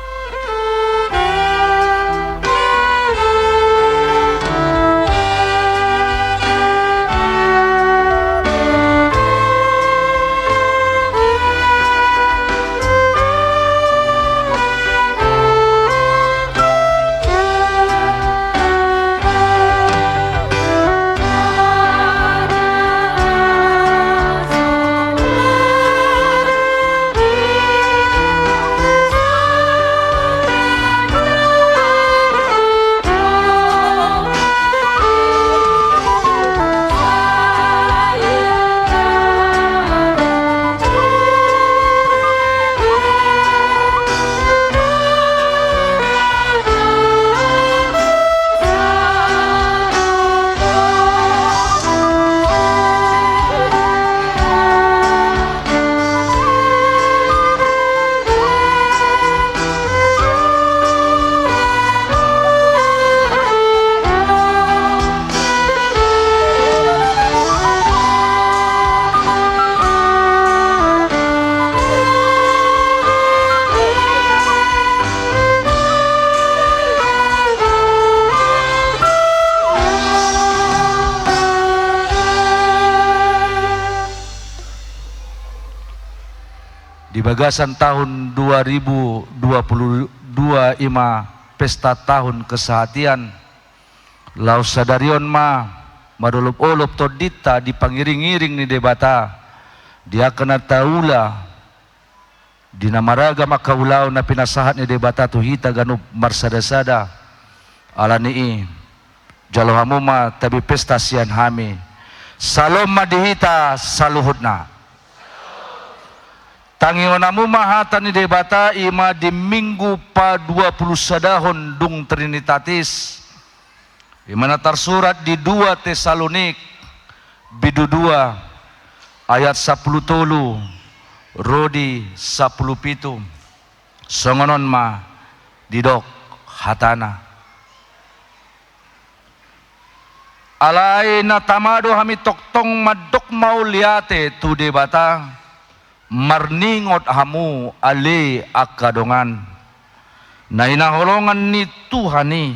Di bagasan tahun dua ribu dua puluh dua i ma pesta tahun kesehatian, laos sadari on ma marolopolop tondinta di pangiringiring ni Debata, di angka na taula, di na maragam angka ulaon na pinasahat ni Debata tu hita ganup marsadasada. Alani i, jalo hamu ma tabi pesta sian hami. Salom ma di hita saluhutna. Tangihon hamu ma hata ni Debata, i ma di Minggu paduapulusadahon dung Trinitatis, i ma na tarsurat di dua Tesalonik, bindu dua, ayat sampulu tolu ro di sampulu pitu. Songon on ma didok hatana. Alai na tama do hami tongtong mandok mauliate tu Debata, marningot hamu ale angka dongan, na hinaholongan ni Tuhan i,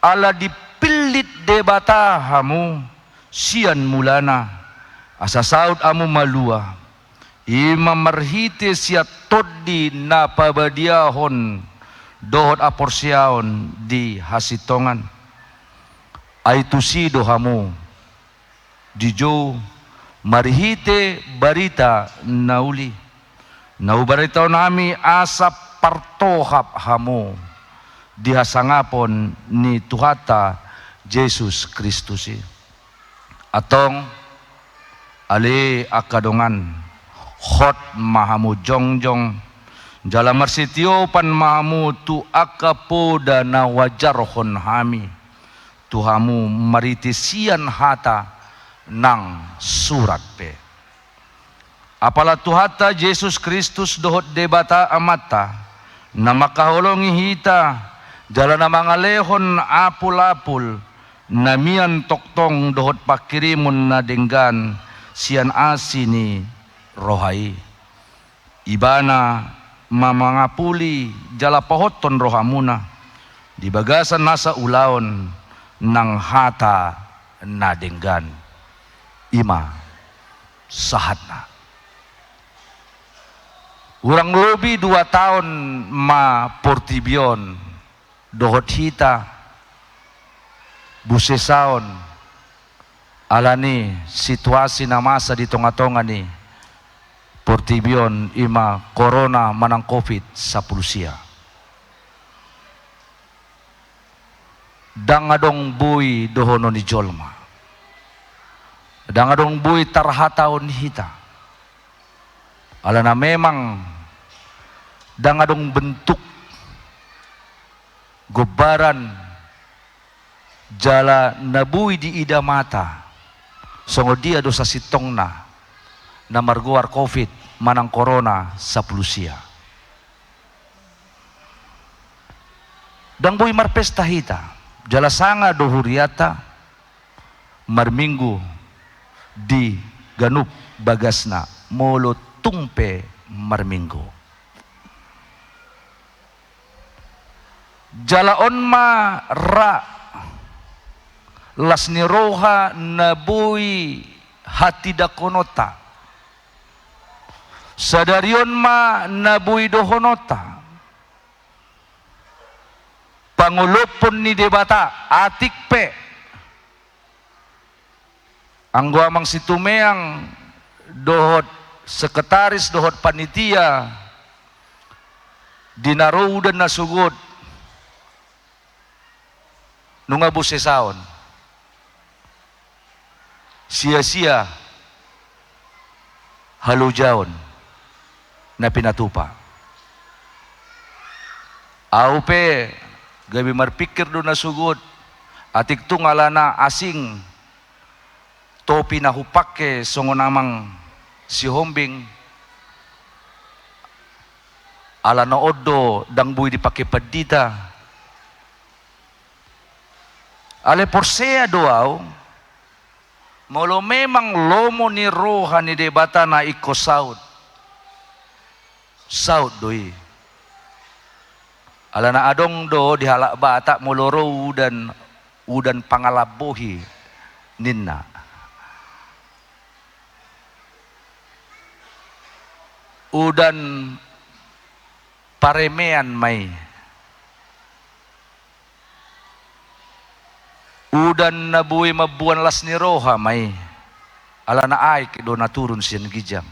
ala dipillit Debata hamu sian mulana, asa saut hamu malua, i ma marhite sian Tondi na pabadiahon dohot haporseaon di hasintongan. Ai tusi do hamu dijou marhite barita na uli, na hubaritahon hami asa partohap hamu di hasangapon ni Tuhanta Jesus Kristus i. Antong, ale angka dongan, hot ma hamu jongjong, jala marsitiopan ma hamu tu angka poda na huajarhon hami tu hamu marhite sian hata nang surat pe. Apala Tuhanta Jesus Kristus dohot Debata Amanta, na mangkaholongi hita, jala na mangalehon apulapul na mian tongtong dohot pangkirimon na denggan sian asi ni roha i. Ibana ma mangapuli jala pahothon rohamuna di bagasan nasa ulaon nang hata na denggan. I ma sahatna. Hurang lobi dua taon ma portibi on dohot hita busesaon alani situasi na masa di tongatonga ni portibi on, i ma korona manang covid sampulu sia. Ndang adong boi dohonon ni jolma. Ndang adong boi tarhatahon hita. Alana memang ndang adong bentuk, gombaran, jala na boi diida mata songon dia do sasintongna na margoar covid manang korona sampulu sia. Ndang boi marpesta hita, jala sanga do hurianta marminggu di ganup bagasna, molo tung pe marminggu. Jala on ma ra las ni roha na boi hatindangkononta. Sadari on ma na boi dohononta. Pangolophon ni Debata, atik pe anggo amang situmeang dohot sekretaris dohot panitia di na ro udan na sogot nunga busesaon, sia-sia halojaon na pinatupa. Ahu pe gabe marpingkir do na sogot, atik tung alana asing topi na hupangke songon amang Sihombing, alana on do ndang boi dipangke pandita. Alai porsea do ahu, molo memang lomo ni roha ni Debata na ingkon saut, saut do i. Alana adong do di halak Batak, molo ro udan, udan pangalambohi ninna. Udan paremean ma i. Udan na boi mamboan las ni roha ma i. Alana aek do na turun sian ginjang.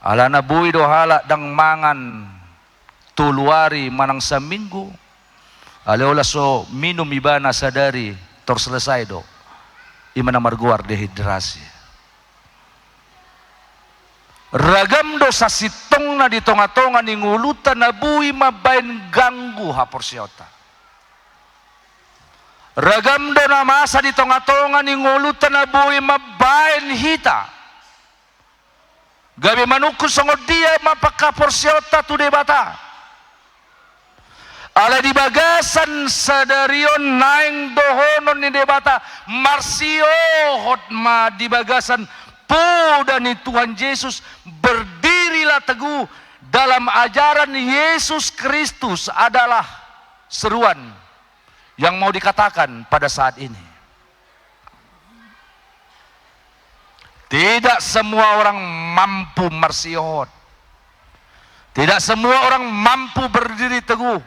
Alana boi do halak ndang mangan tolu ari manang saminggu, alai olo so minum ibana sadari, tor selesai do. I ma na margoar dehidrasi. Ragam do sasintongna di tongatonga ni ngolunta na boi mambaen ganggu haporseaonta. Ragam do na masa di tongatonga ni ngolunta na boi mambaen hita gabe manungkun songon dia ma panghaporseaonta tu Debata. Alai di bagasan sadari on naeng dohonon ni Debata, marsiohot ma di bagasan poda ni Tuhan Jesus, berdirilah teguh dalam ajaran Yesus Kristus adalah seruan yang mau dikatakan pada saat ini. Tidak semua orang mampu marsiohot. Tidak semua orang mampu berdiri teguh.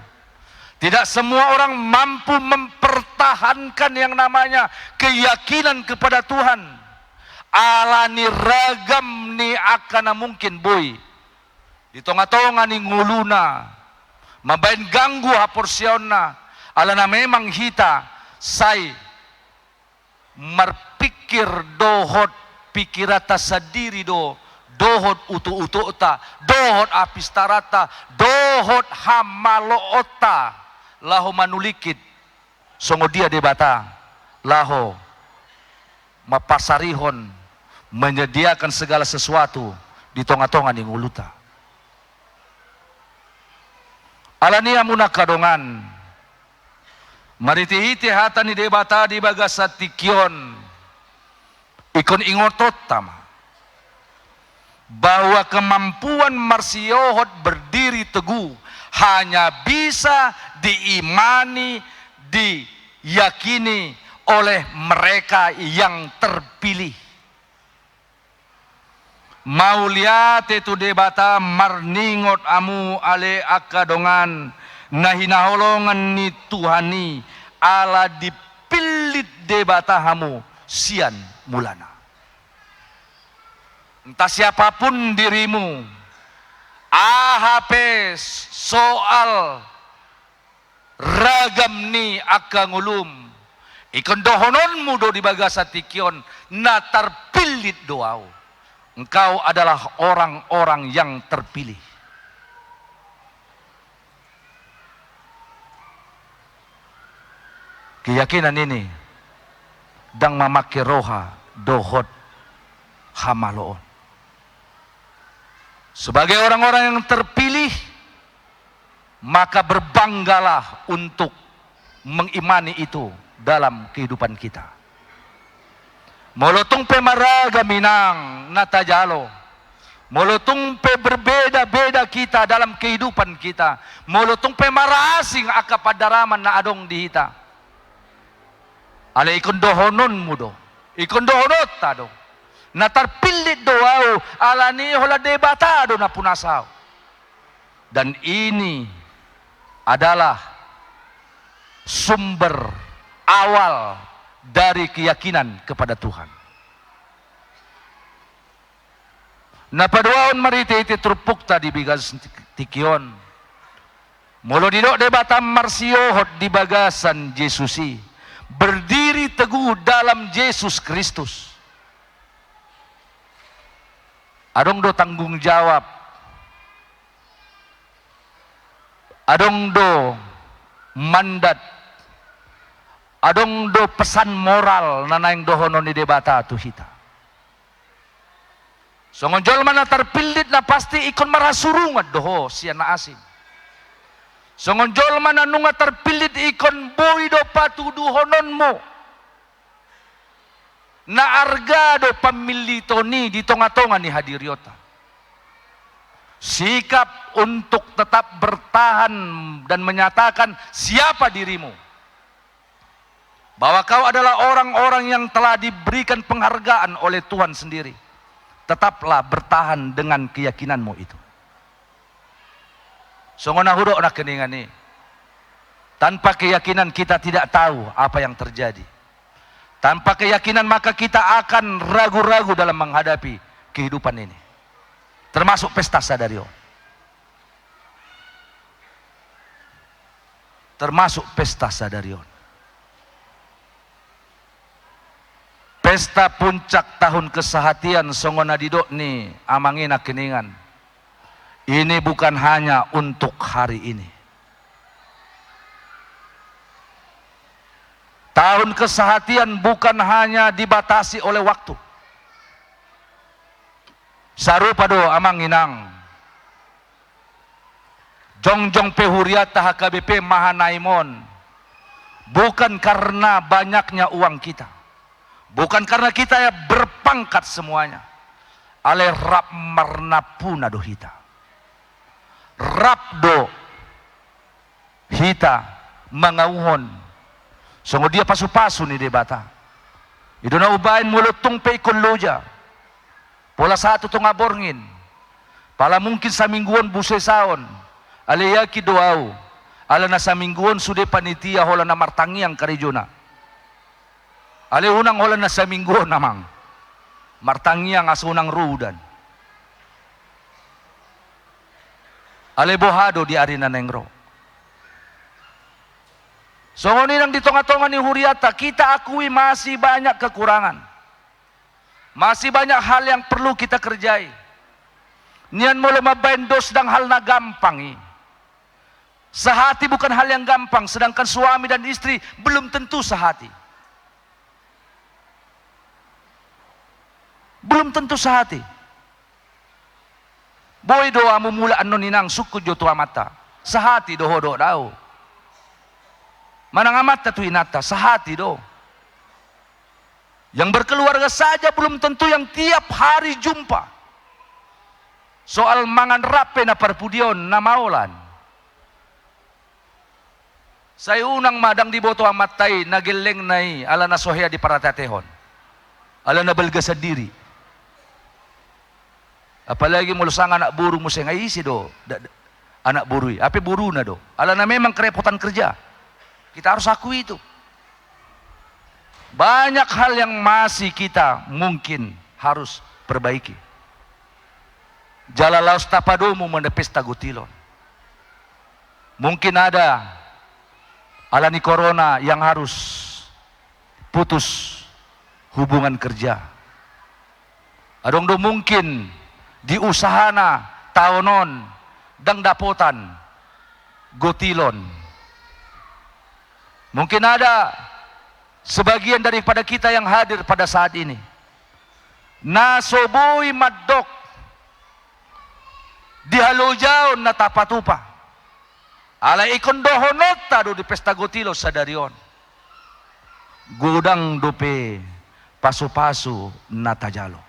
Tidak semua orang mampu mempertahankan yang namanya keyakinan kepada Tuhan. Alani ragam ni angka na mungkin boi di tongatonga ni ngoluna mambaen ganggu haporseaonna, alana memang hita sai marpikir dohot pikiranta sandiri do, dohot utukta, dohot hapistaranta, dohot hamaloonta, laho manulingkit songon dia Debata laho mampasarihon, menyediakan segala sesuatu di tongatonga ni ngolunta. Alani i hamu angka dongan, marhitehite hata ni Debata di bagasan tingki on, ingkon ingotonta ma bahwa kemampuan marsiohot, berdiri teguh, hanya bisa diimani, diyakini oleh mereka yang terpilih. Mauliate tu Debata, marningot hamu ale angka dongan na hinaholongan ni Tuhan i, ala dipillit Debata hamu sian mulana. Entah siapapun dirimu, aha pe soal ragam ni angka ngolum, ingkon dohononmu do di bagasan tingki on, na tarpillit do ahu. Engkau adalah orang-orang yang terpilih. Keyakinan ini ndang mamangke roha dohot hamaloon. Sebagai orang-orang yang terpilih, maka berbanggalah untuk mengimani itu dalam kehidupan kita. Molo tung pe marragam inang na tajalo, molo tung pe berbeda-beda kita dalam kehidupan kita, molo tung pe marasing angka pandaraman na adong di hita, alai ingkon dohononmu do, ingkon dohononta do, na tarpillit do ahu, alani holan Debata do na punas ahu. Dan ini adalah sumber awal dari keyakinan kepada Tuhan. Na paduahon, marhitehite turpukta di bagasan tingki on, molo didok Debata marsiohot di bagasan Jesus i, berdiri teguh dalam Jesus Kristus, adong do tanggung jawab, adong do mandat, adong do pesan moral na naeng dohonon ni Debata tu hita. Songon jolma na tarpillit, na pasti ingkon marhasurungan do ho sian na asing. Songon jolma na nunga tarpillit, ingkon boi do patuduhononmu na arga do pammilliton i di tongatonga ni hadirionta. Sikap untuk tetap bertahan dan menyatakan siapa dirimu, bahwa kau adalah orang-orang yang telah diberikan penghargaan oleh Tuhan sendiri. Tetaplah bertahan dengan keyakinanmu itu. Songon na hudok nangkiningan i, tanpa keyakinan kita tidak tahu apa yang terjadi. Tanpa keyakinan maka kita akan ragu-ragu dalam menghadapi kehidupan ini. Termasuk pesta sadari on. Termasuk pesta sadari on. Pesta puncak tahun kesehatian songon na didok ni amang i nangkiningan. Ini bukan hanya untuk hari ini. Tahun kesehatian bukan hanya dibatasi oleh waktu. Sarupa do amang inang. Jongjong pe hurianta H K B P Mahanaim on, bukan karena banyaknya uang kita, bukan karena kita ya berpangkat semuanya, alai rap marnampuna do hita. Rap do hita mangauhon songon dia pasu-pasu ni Debata. I do na umbaen molo tung pe ingkon loja, pola sahat tu tonga borngin. Pala mungkin saminggu on busesaon. Alai yakin do au, ala na saminggu on sude panitia holan na martangiang karejona. Alai unang holan na saminggu on amang martangiang asa unang ro udan. Alai boha do di ari na naeng ro? Songon i nang di tonga-tonga ni hurianta, kita akui masih banyak kekurangan. Masih banyak hal yang perlu kita kerjai. Nian molo mambaen dos ndang hal na gampang i. Sehati bukan hal yang gampang, sedangkan suami dan istri belum tentu sehati. Belum tentu sehati. Boi do hamu mulak annon inang, sungkun jo tu amanta. Sehati do ho dohot au. Manang amanta tu inanta, sehati do. Yang berkeluarga saja belum tentu yang tiap hari jumpa. Soal mangan rap pe na parpudi on, na maolan. Sai unang ma ndang diboto amanta i na gellengna i, ala na so hea diparateatehon. Ala na balga sandiri. Apalagi molo sanga anak boru muse, nga ise do da-, da-, anak boru i? Hape boruna do. Ala na memang kerepotan kerja. Kita harus akui itu. Banyak hal yang masih kita mungkin harus perbaiki. Jala laos tapadomu ma na pesta gotilon. Mungkin ada ala ni corona yang harus putus hubungan kerja. Adong do mungkin di usahana taon on ndang dapotan gotilon. Mungkin ada sebagian daripada kita yang hadir pada saat ini na so boi mandok di halojaon na tapatupa. Alai ingkon dohononta do di pesta gotilon sadari on. Godang dope pasu-pasu na tajalo.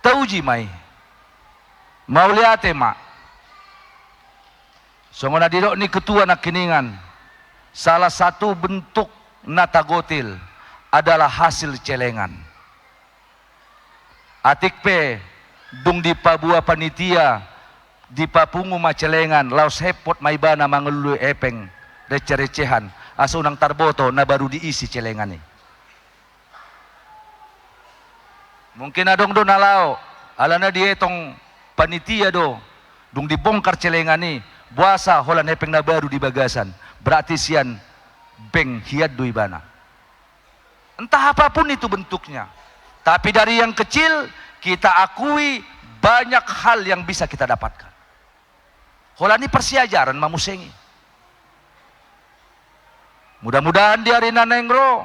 Tauji ma i. Mauliate ma. Songon na didok ni ketua nangkiningan, salah satu bentuk na tagotil adalah hasil celengan. Atik pe dung dipaboa panitia, dipapungu ma celengan, laos hempot ma ibana mangalului hepeng, receh-recehan, asa unang tarboto na baru diisi celengan i. Mungkin adong do na laho, alana dietong panitia do, dung dibongkar celengan i, boasa holan hepeng na baru di bagasan, berarti sian bank hian do ibana. Entah apapun itu bentuknya. Tapi dari yang kecil, kita akui banyak hal yang bisa kita dapatkan. Holan i parsiajaran ma muse i. Mudah-mudahan di ari na naeng ro,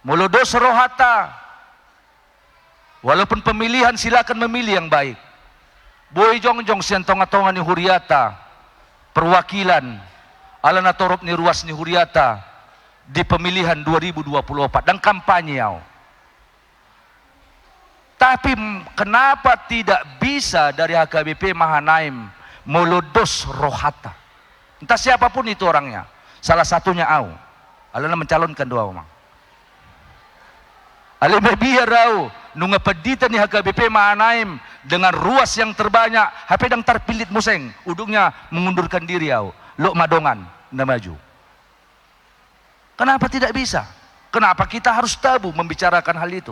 molo dos rohanta, walaupun pemilihan, silakan memilih yang baik. Boi jongjong sian tonga-tonga ni hurianta perwakilan, ala na torop ni ruas ni hurianta di pemilihan dua ribu dua puluh empat, ndang kampanye au. Tapi m-, kenapa tidak bisa dari H K B P Mahanaim molo dos rohanta? Entah siapapun itu orangnya, salah satunya au, alana mencalonkan do au, Mang. Alai mabiar au, nunga pandita ni H K B P Manaim dengan ruas yang terbanyak, hape ndang tarpillit muse, ujungnya mengundurkan diri au. Lok ma dongan na maju. Kenapa tidak bisa? Kenapa kita harus tabu membicarakan hal itu?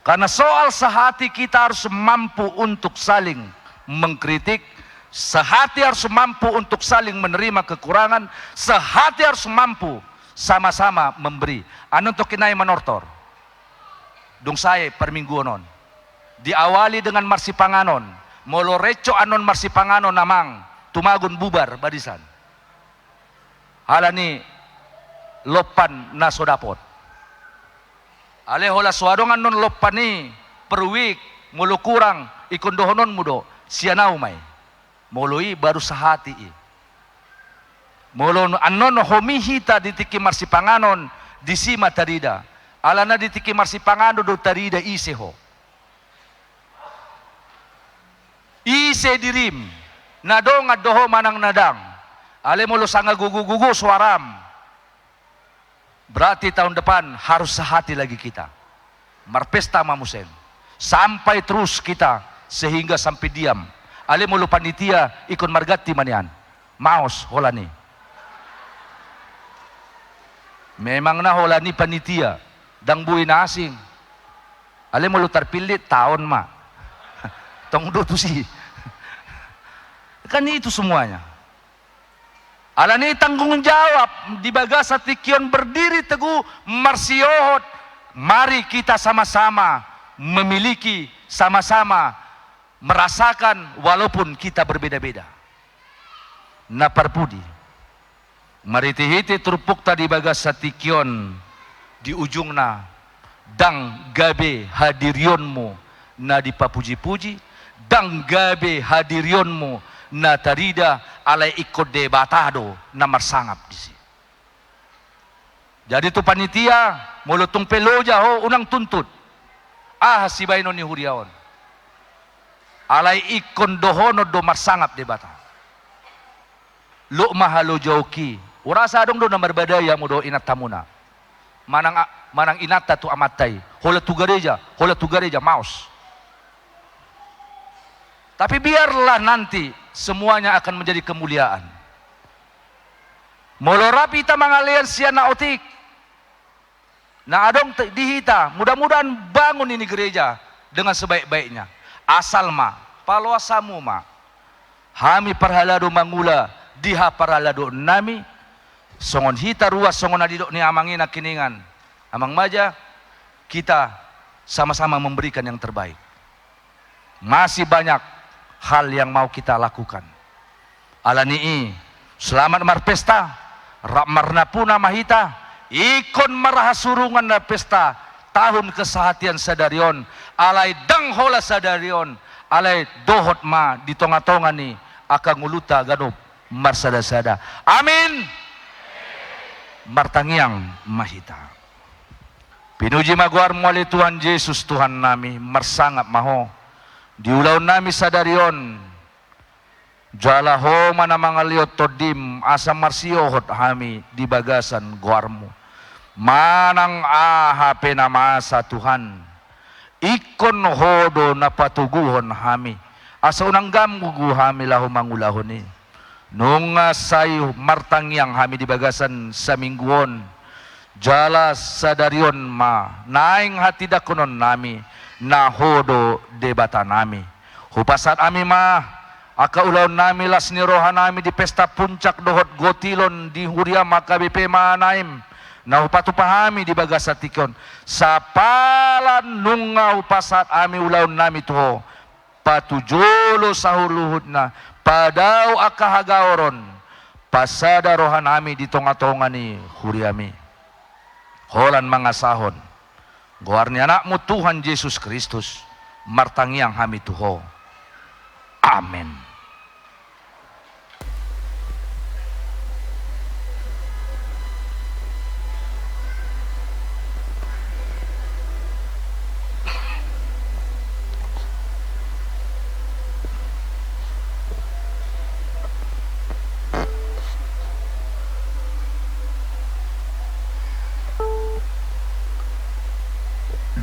Karena soal sehati kita harus mampu untuk saling mengkritik, sehati harus mampu untuk saling menerima kekurangan, sehati harus mampu sama-sama memberi. Annon tongkin nai manortor. Dung sae parmingguon on. Diawali dengan marsipanganon. Molo rencok annon marsipanganon amang, tumagon bubar barisan. Alani lompan na so dapot. Alai holan so adong annon lompan i per week, molo kurang, ingkon dohononmu do, sian au ma i. Molo i baru sahati i. Molo annon homi hita di tingki marsipanganon, disi ma tarida. Alana di tingki marsipanganon do tarida ise ho. Ise dirim, na dongan do ho manang na ndang. Alai molo sanga gogo-gogo suaram, berarti tahun depan harus sehati lagi kita. Marpesta ma muse. Sampai terus kita, sehingga sampai diam. Alai molo panitia, ingkon marganti ma nian. Maos holan i. Memang na holan i panitia, ndang boi na asing. Alai molo tarpillit, taon ma. Tong do tusi. Kan itu semuanya. Alani tanggung jawab di bagasan tingki on berdiri teguh marsiohot, mari kita sama-sama memiliki, sama-sama merasakan walaupun kita berbeda-beda. Na parpudi, marhite-hite turpukta di bagasan tingki on, di ujungna, ndang gabe hadirionmu na dipapuji-puji, ndang gabe hadirionmu na tarida, alai ingkon Debata do na marsangap disi. Jadi tu panitia, molo tung pe loja ho, unang tuntut. Aha sibahenon ni huria on? Alai ingkon dohonon do marsangap Debata. Lok ma halojaonki. Hurasa adong do na marbadai hamu dohot inantamuna. Manang a-, manang inanta tu amanta i. Holan tu gareja, holan tu gareja, maos. Tapi biarlah nanti semuanya akan menjadi kemuliaan. Molo rap hita mangalean sian na otik, na adong te-, di hita, mudah-mudahan bangun ini gereja dengan sebaik-baiknya. Asal ma, paloas hamu ma. Hami parhalado mangula di haparhaladoonnami, songon hita ruas, songon na didok ni amang i nangkiningan, Amang Maja, kita sama-sama memberikan yang terbaik. Masih banyak hal yang mau kita lakukan. Alani i, selamat marpesta, rap marnapuna ma hita, ingkon marhasurungan na pesta tahun kesehatian sadari on, alai ndang holan sadari on, alai dohot ma di tonga-tonga ni angka ngolunta ganup marsada-sada. Amin. Martangiang ma hita. Pinuji ma goarmu ale Tuhan Jesus, Tuhannami, marsangap ma Ho di ulaonnami sadari on. Jala Ho ma na mangalehon Tondim asa marsiohot hami di bagasan goarmu. Manang aha pe na masa, Tuhan, ingkon Ho do na patoguhon hami, asa unang ganggu hami laho mangulahon i. Nunga sai martangiang hami di bagasan saminggu on, jala sadari on ma naeng hatindangkononnami, na Ho do Debatanami. Hupasahat hami ma angka ulaonnami, las ni rohanami di pesta puncak dohot gotilon di Huriam H K B P Manaim, na hupatupa hami di bagasan tingki on. Sapala nunga hupasahat hami ulaonnami tu Ho, patujolo saluhutna, padao angka hagaoron, pasada rohanami di tonga-tonga ni huriami. Holan mangasahon goar ni Anakmu Tuhan Jesus Kristus, martangiang hami tu Ho. Amen.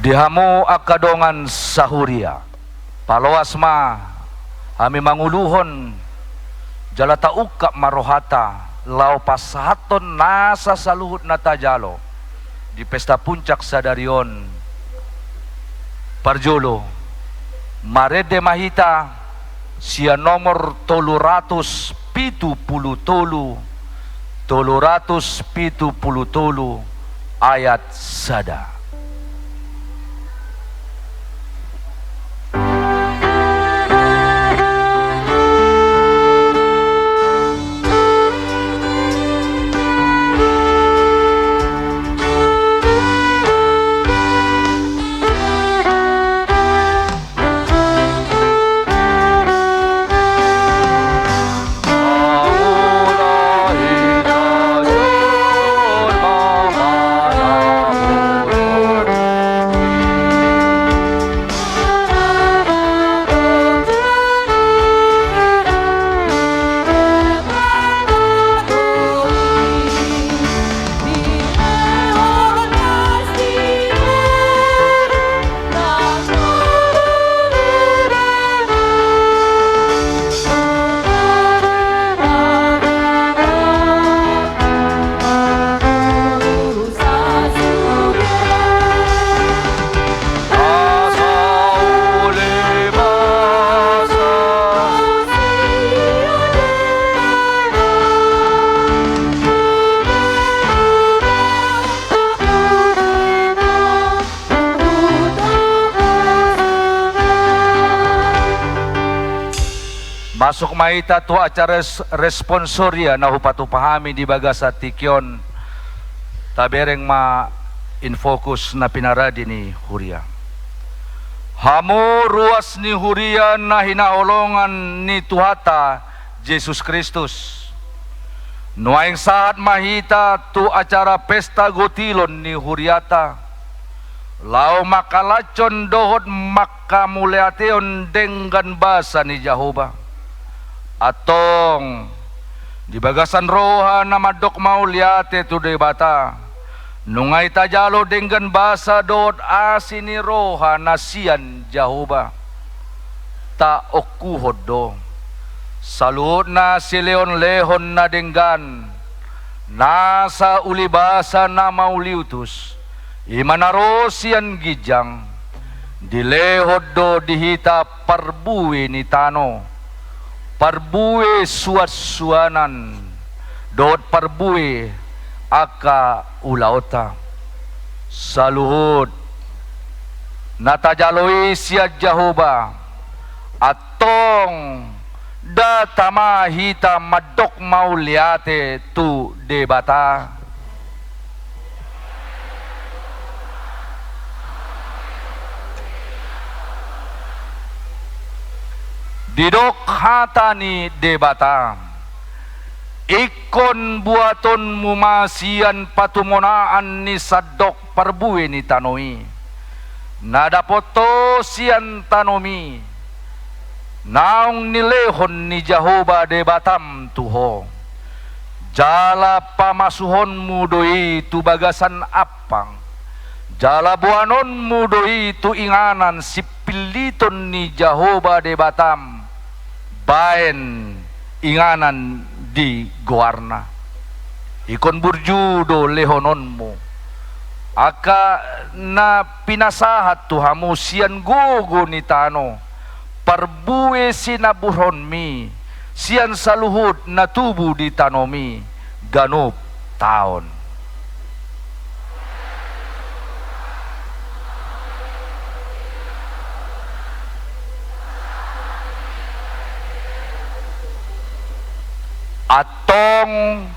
Di hamu angka dongan sahuria, paloas ma hami manguluhon jala taungkap ma rohanta laho pasahathon nasa saluhut na tajalo di pesta puncak sadari on. Parjolo, marende ma hita sian nomor tolu ratus pitu pulu tolu, tolu ratus pitu pulu tolu, ayat sada. Masuk ma hita tu acara res-, responsoria na hupatupa hami di bagasan tingki on. Tabereng ma in fokus na pinaradi ni huria. Hamu ruas ni huria na hinaholongan ni Tuhanta Jesus Kristus. Nuaeng sahat ma hita tu acara pesta gotilon ni huriata, laho mangkalashon dohot mangkamauliateon denggan basa ni Jahowa. Antong, di bagasan roha na mandok mauliate tu Debata, nunga i tajalo denggan basa dohot asi ni roha na sian Jahowa. Taongkuhon do saluhutna silehonlehon na denggan, nasa ulibasa na mauliutus, i ma na ro sian ginjang, dilehon do di hita parbue ni tano, parbue suansuanan, dohot parbue angka ulaonta. Saluhut na tajalo i sian Jahowa, antong ndada ma hita mandok mauliate tu Debata. Didok hata ni Debata: Ingkon buatonmu ma sian patumonaan ni sandok parbue ni tano i, na dapot ho sian tanomi, naung nilehon ni Jahowa Debatam tu ho. Jala pamasuhonmu do i tu bagasan ampang, jala boanonmu do i tu inganan sipilliton ni Jahowa Debatam, baen inganan di goarna. Ingkon burju do lehononmu angka na pinasahat tu hamu sian gogo ni tano, parbue sinaburhonmi sian saluhut na tubu di tanomi ganup taon. Antong,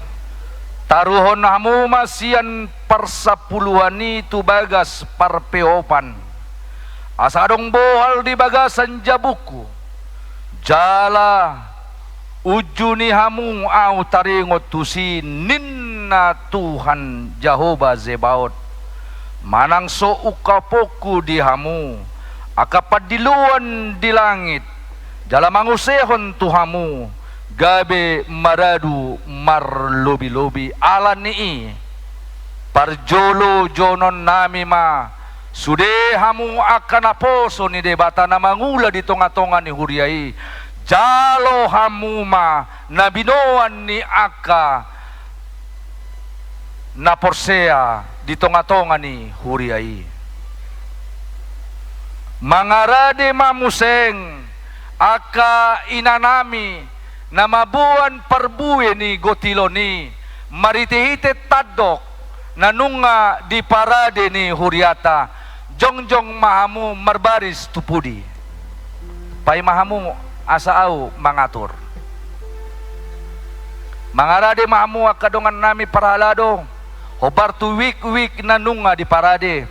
taruhon hamu ma sian parsapuluan i tu bagas parpeopan, asa adong bohal di bagasan jabungku, jala unjuni hamu ahu taringot tusi, ninna Tuhan Jahowa Zebaot, manang so ungkaponku di hamu angka pandiloan di langit, jala mangusehon tu hamu gabe maradu marlobilobi. Ala ni i, parjolo jounonnami ma Sude hamu angka naposo ni Debata na mangula di tonga-tonga ni huria i, jalo hamu ma na binoan ni angka na porsea di tonga-tonga ni huria i. Mangarade ma muse angka inanami na mamboan parbue ni gotilon i, marhite-hite tandok na nunga diparade ni huriata, jongjong ma hamu marbaris tu pudi. Paima hamu asa ahu mangatur. Mangarade ma hamu angka dongannami parhalado, hombar tu wik-wik na nunga diparade.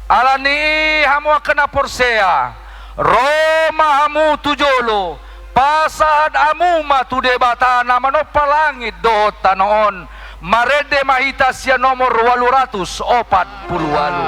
Ala ni i hamu angka na porsea, ro ma hamu tu jolo, pasahat hamu ma tu Debata na manompa langit dohot tano on, marende ma hita sian nomor ualu ratus opat pulu ualu.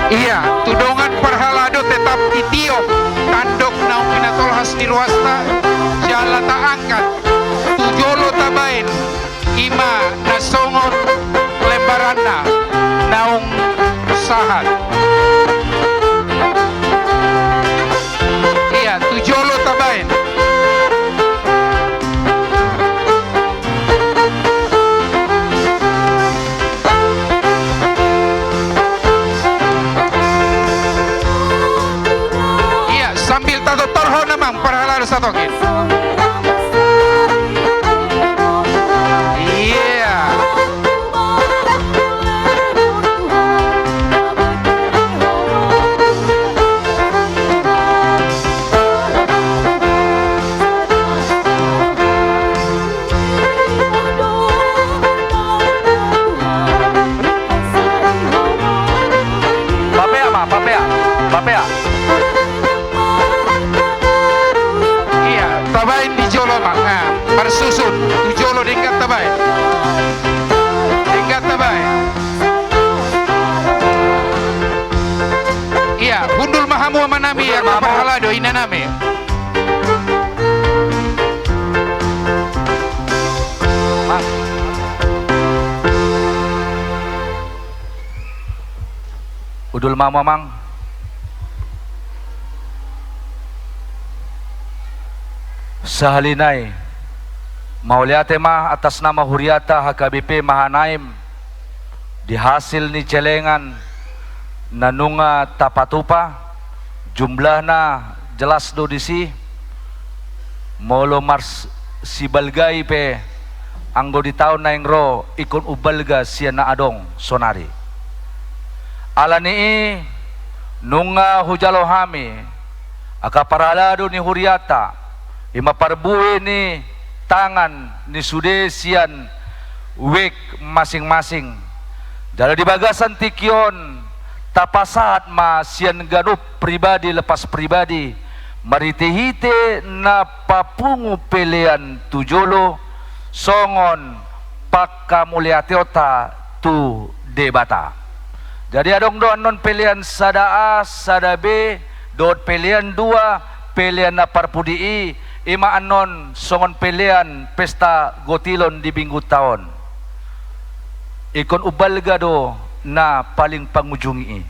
Ia, tu dongan parhalado tetap ditiop tandok naung pinatolhas ni ruasta, jala taangkat tu jolo tabaen, i ma na songon lembaranna naung sahat. Ia, tu jolo tabaen. Ia, sambil tatortorhon, amang parhalado, satokin. Ia. Papea ma, papea, papea. Ia, tabaen di jolo ma. Nah, marsusun tu jolo, denggan tabaen. Denggan tabaen. Ia, hundul ma hamu amanami, ia, parhalado, inanami. Hundul ma hamu, amang. Sahali nai, mauliate ma atas nama huriata H K B P Mahanaim di hasil ni celengan na nunga tapatupa, jumlahna jelas do disi, molo marsibalga i pe anggo di taon naeng ro ingkon umbalga sian na adong sonari. Ala ni i nunga hujalo hami angka parhalado ni huriata, i ma parbue ni tangan ni sude sian wijk masing-masing. Jala di bagasan tingki on tapasahat ma sian ganup pribadi lepas pribadi, marhite-hite na papungu pelean tu jolo, songon pangkamauliateonta tu Debata. Jadi adong do annon pelean sada A, sada B, dohot pelean dua, pelean na parpudi i, i ma annon songon pelean pesta gotilon di minggunta on. Ingkon umbalga do na paling pangujungi i.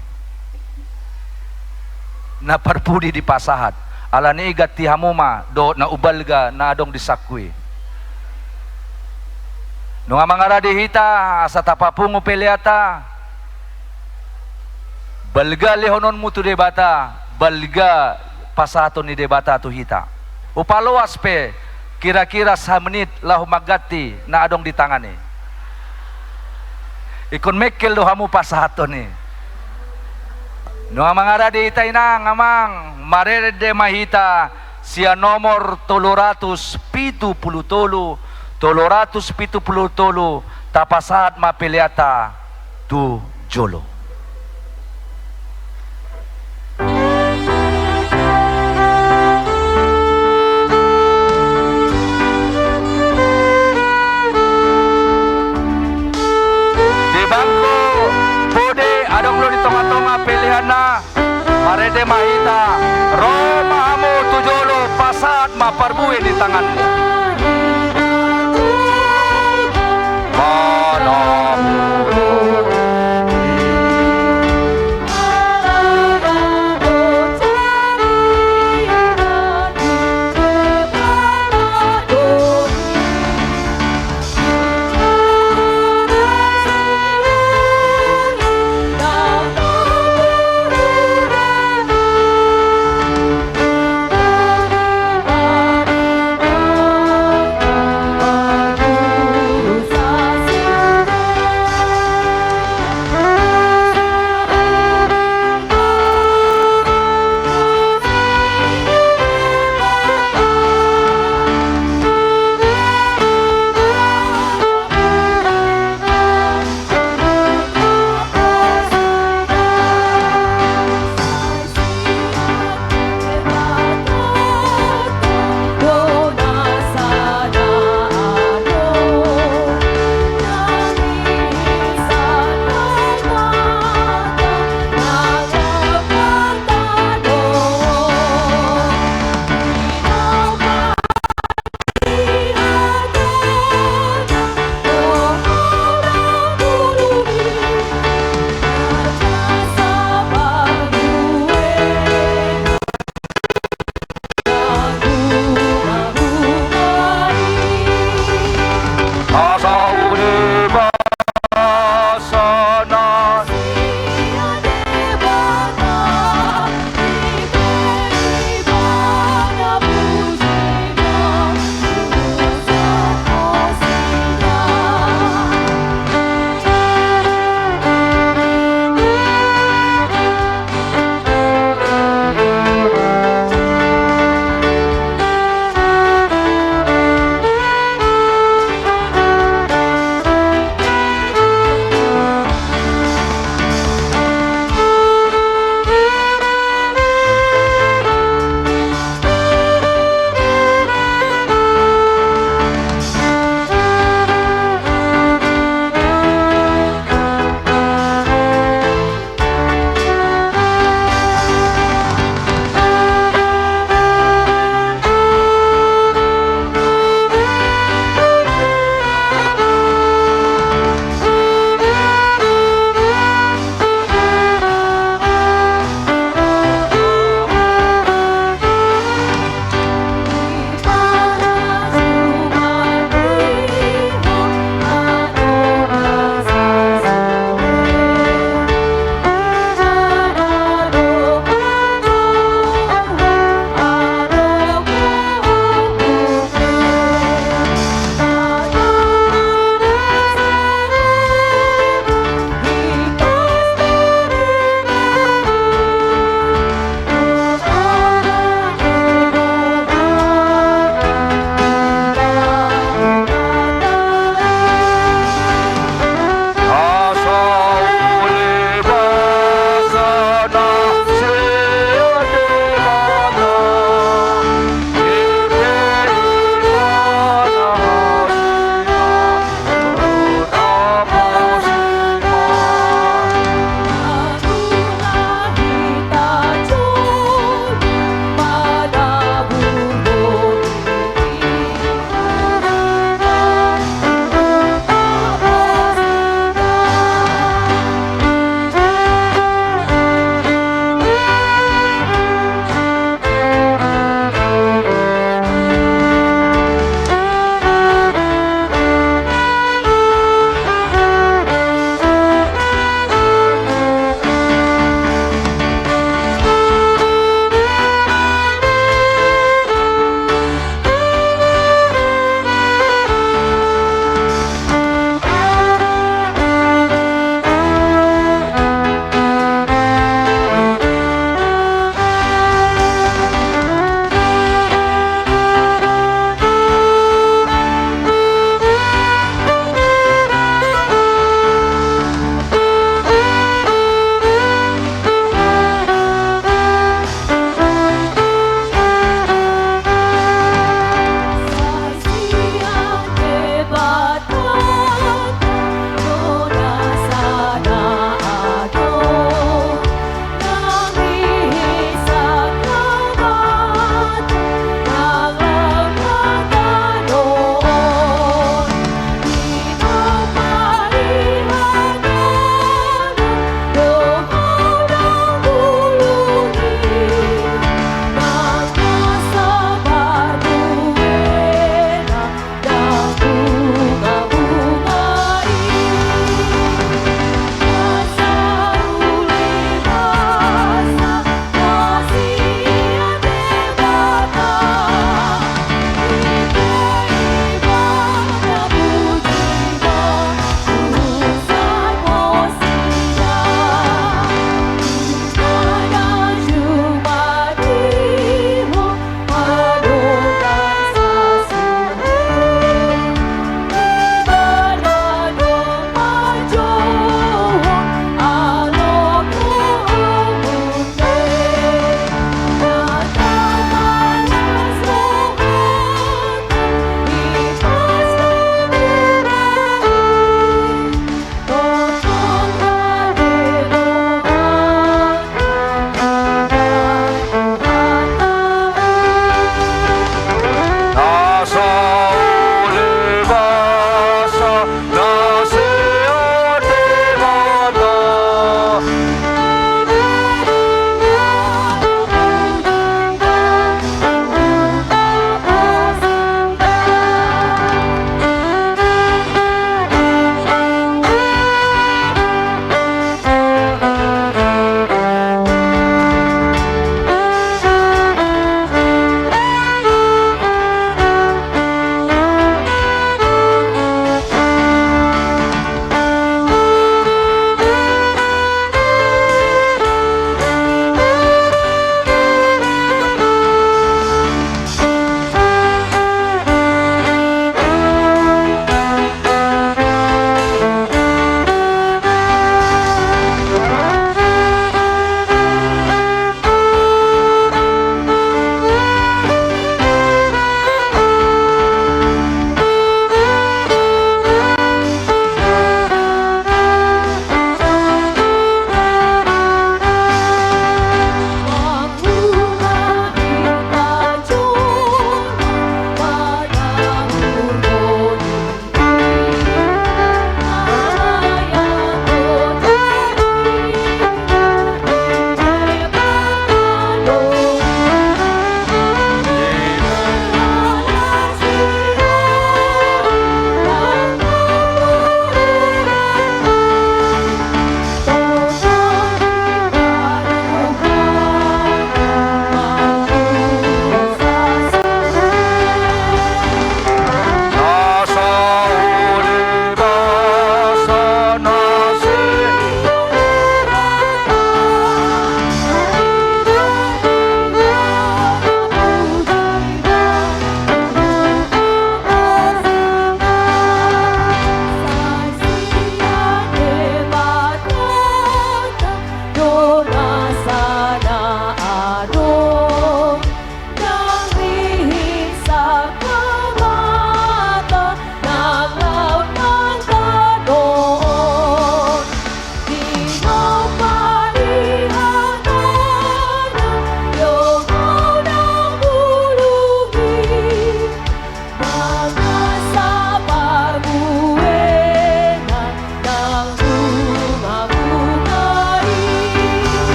Na parpudi dipasahat. Ala ni i ganti hamu ma dohot na umbalga na adong di sangku i. Nunga mangarade hita asa tapapungu peleanta, balga lehononmu tu Debata, balga pasahaton ni Debata tu hita. Hupaloas pe kira-kira samenit laho mangganti na adong di tangan i. Ingkon mengkel do hamu pasahaton i. Nunga mangarade hita inang amang, marende ma hita sian nomor tolu ratus pitu pulu tolu, tolu ratus pitu pulu tolu, tapasahat ma peleanta tu jolo. Di bangko pode adong do di tonga-tonga peleanna. Marende ma hita, ro ma hamu tu jolo, pasahat ma parbue ni tanganmu.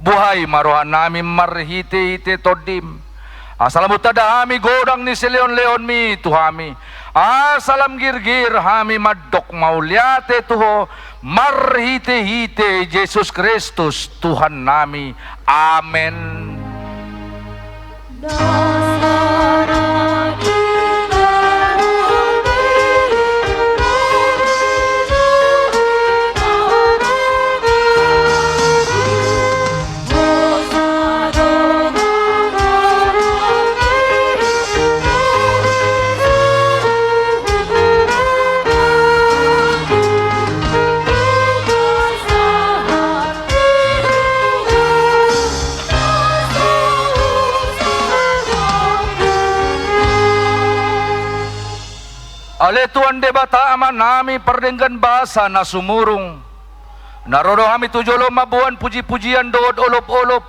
Buhai ma rohanami marhitehite Tondim, asa lam hutada hami godang ni silehonlehonmi tu hami, asa lam girgir hami mandok mauliate tu Ho, marhitehite Jesus Kristus Tuhannami. Amen. Ale Tuhan Debata Amanami pardenggan basa na sumurung, na ro do hami tu jolom mamboan pujipujian dohot olopolop.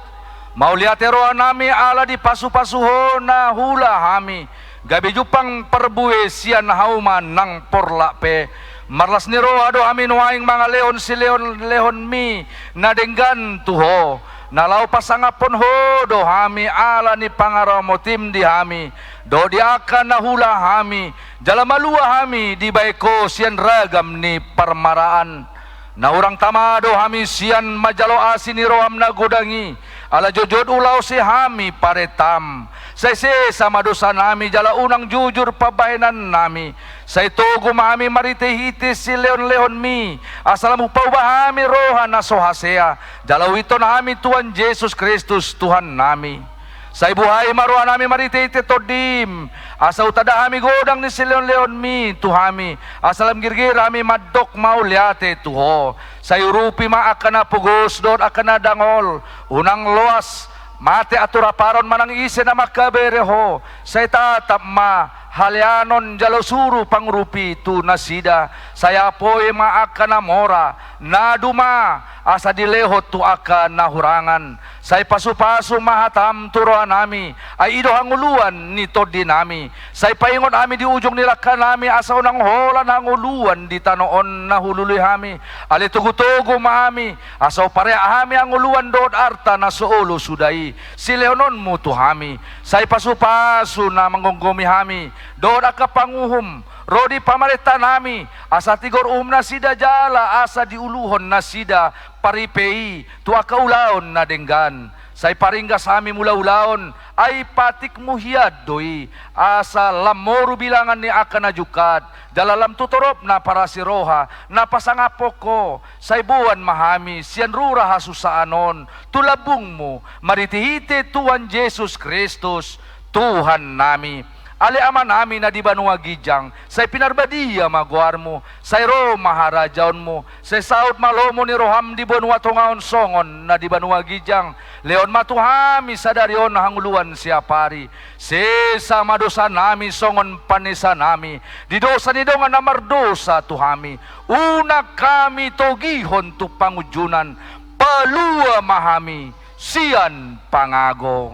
Mauliate rohanami ala dipasupasu Ho na huula hami gabe jumpang parbue sian hauma nang porlak pe. Marlas ni roha do hami nuaeng mangalehon silehonlehonmi na denggan tu Ho. Na laho pasangaphon Ho do hami ala ni pangaramotim di hami dohot di angka na huula hami, jala malua hami dibahen Ho sian ragam ni parmaraan. Na hurang tama do hami sian manjalo asi ni roham na godang i, ala jotjot ulaonsi hami parentam. Sai sesa ma dosanami jala unang jujur pambahenannami. Sai togu ma hami marhitehite silehonlehonmi, asa lam hupaubah hami roha na so hasea, jala huihuthon hami Tuhan Jesus Kristus Tuhannami. Sai buhai ma rohanami marhitehite Tondim, asa hutada hami godang ni silehonlehonmi tu hami, asa lam girgir hami mandok mauliate tu Ho. Sai urupi ma angka na pogos dohot angka na dangol, unang loas mate anturaparon manang ise na mangkabere Ho. Sai tatap ma haleanon jala suru pangurupi tu nasida. Sai apoi ma angka na mora, na duma, asa dilehon tu angka na hurangan. Sai pasupasu ma hatam tu rohanami, ai i do hangoluan ni tondinami. Sai paingot hami di ujung ni langkanami, asa unang holan hangoluan di tano on na hulului hami. Ale togutogu ma hami, asa hupareak hami hangoluan dohot arta na so olo suda i silehononmu tu hami. Sai pasupasu na manggomgomi hami dohot angka panguhum ro di pamarentanami, asa tigor uhum nasida jala asa diuluhon nasida paripe i tu angka ulaon na denggan. Sai paringgas hami mulaulaon, ai patikmu hian do i, asa lam moru bilangan ni angka na jungkat, jala lam tu torop na parasi roha na pasangaphon Ho. Sai boan ma hami sian rura hasusaan on tu lambungmu, marhitehite Tuhan Jesus Kristus Tuhannami. Ale Amanami na di banua ginjang, sai pinarbadia ma goarmu. Sai ro ma harajaonmu. Sai saut ma lomo ni roham di banua tonga on songon na di banua ginjang. Lehon ma tu hami sadari on hangoluan siapari. Sesa ma dosanami songon panesanami di dosa ni dongan na mardosa tu hami. Unang hami togihon tu pangunjunan. Palua ma hami sian pangago.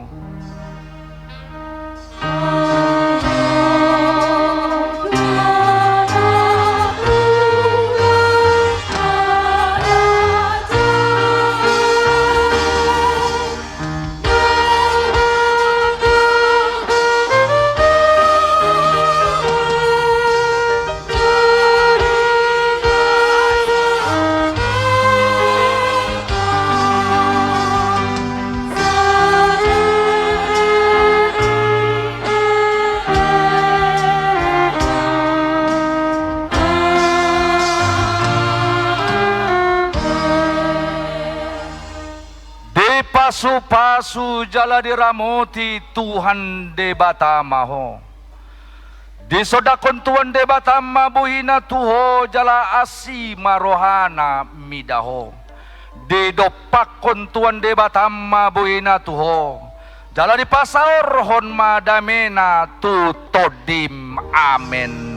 Dipasupasu jala diramoti Tuhan Debata ma ho. Disondangkon Tuhan Debata ma bohina tu ho jala asi ma rohana mida ho. Didompakkon Tuhan Debata ma bohina tu ho jala dipasaorhon ma damena tu tondim. Amen.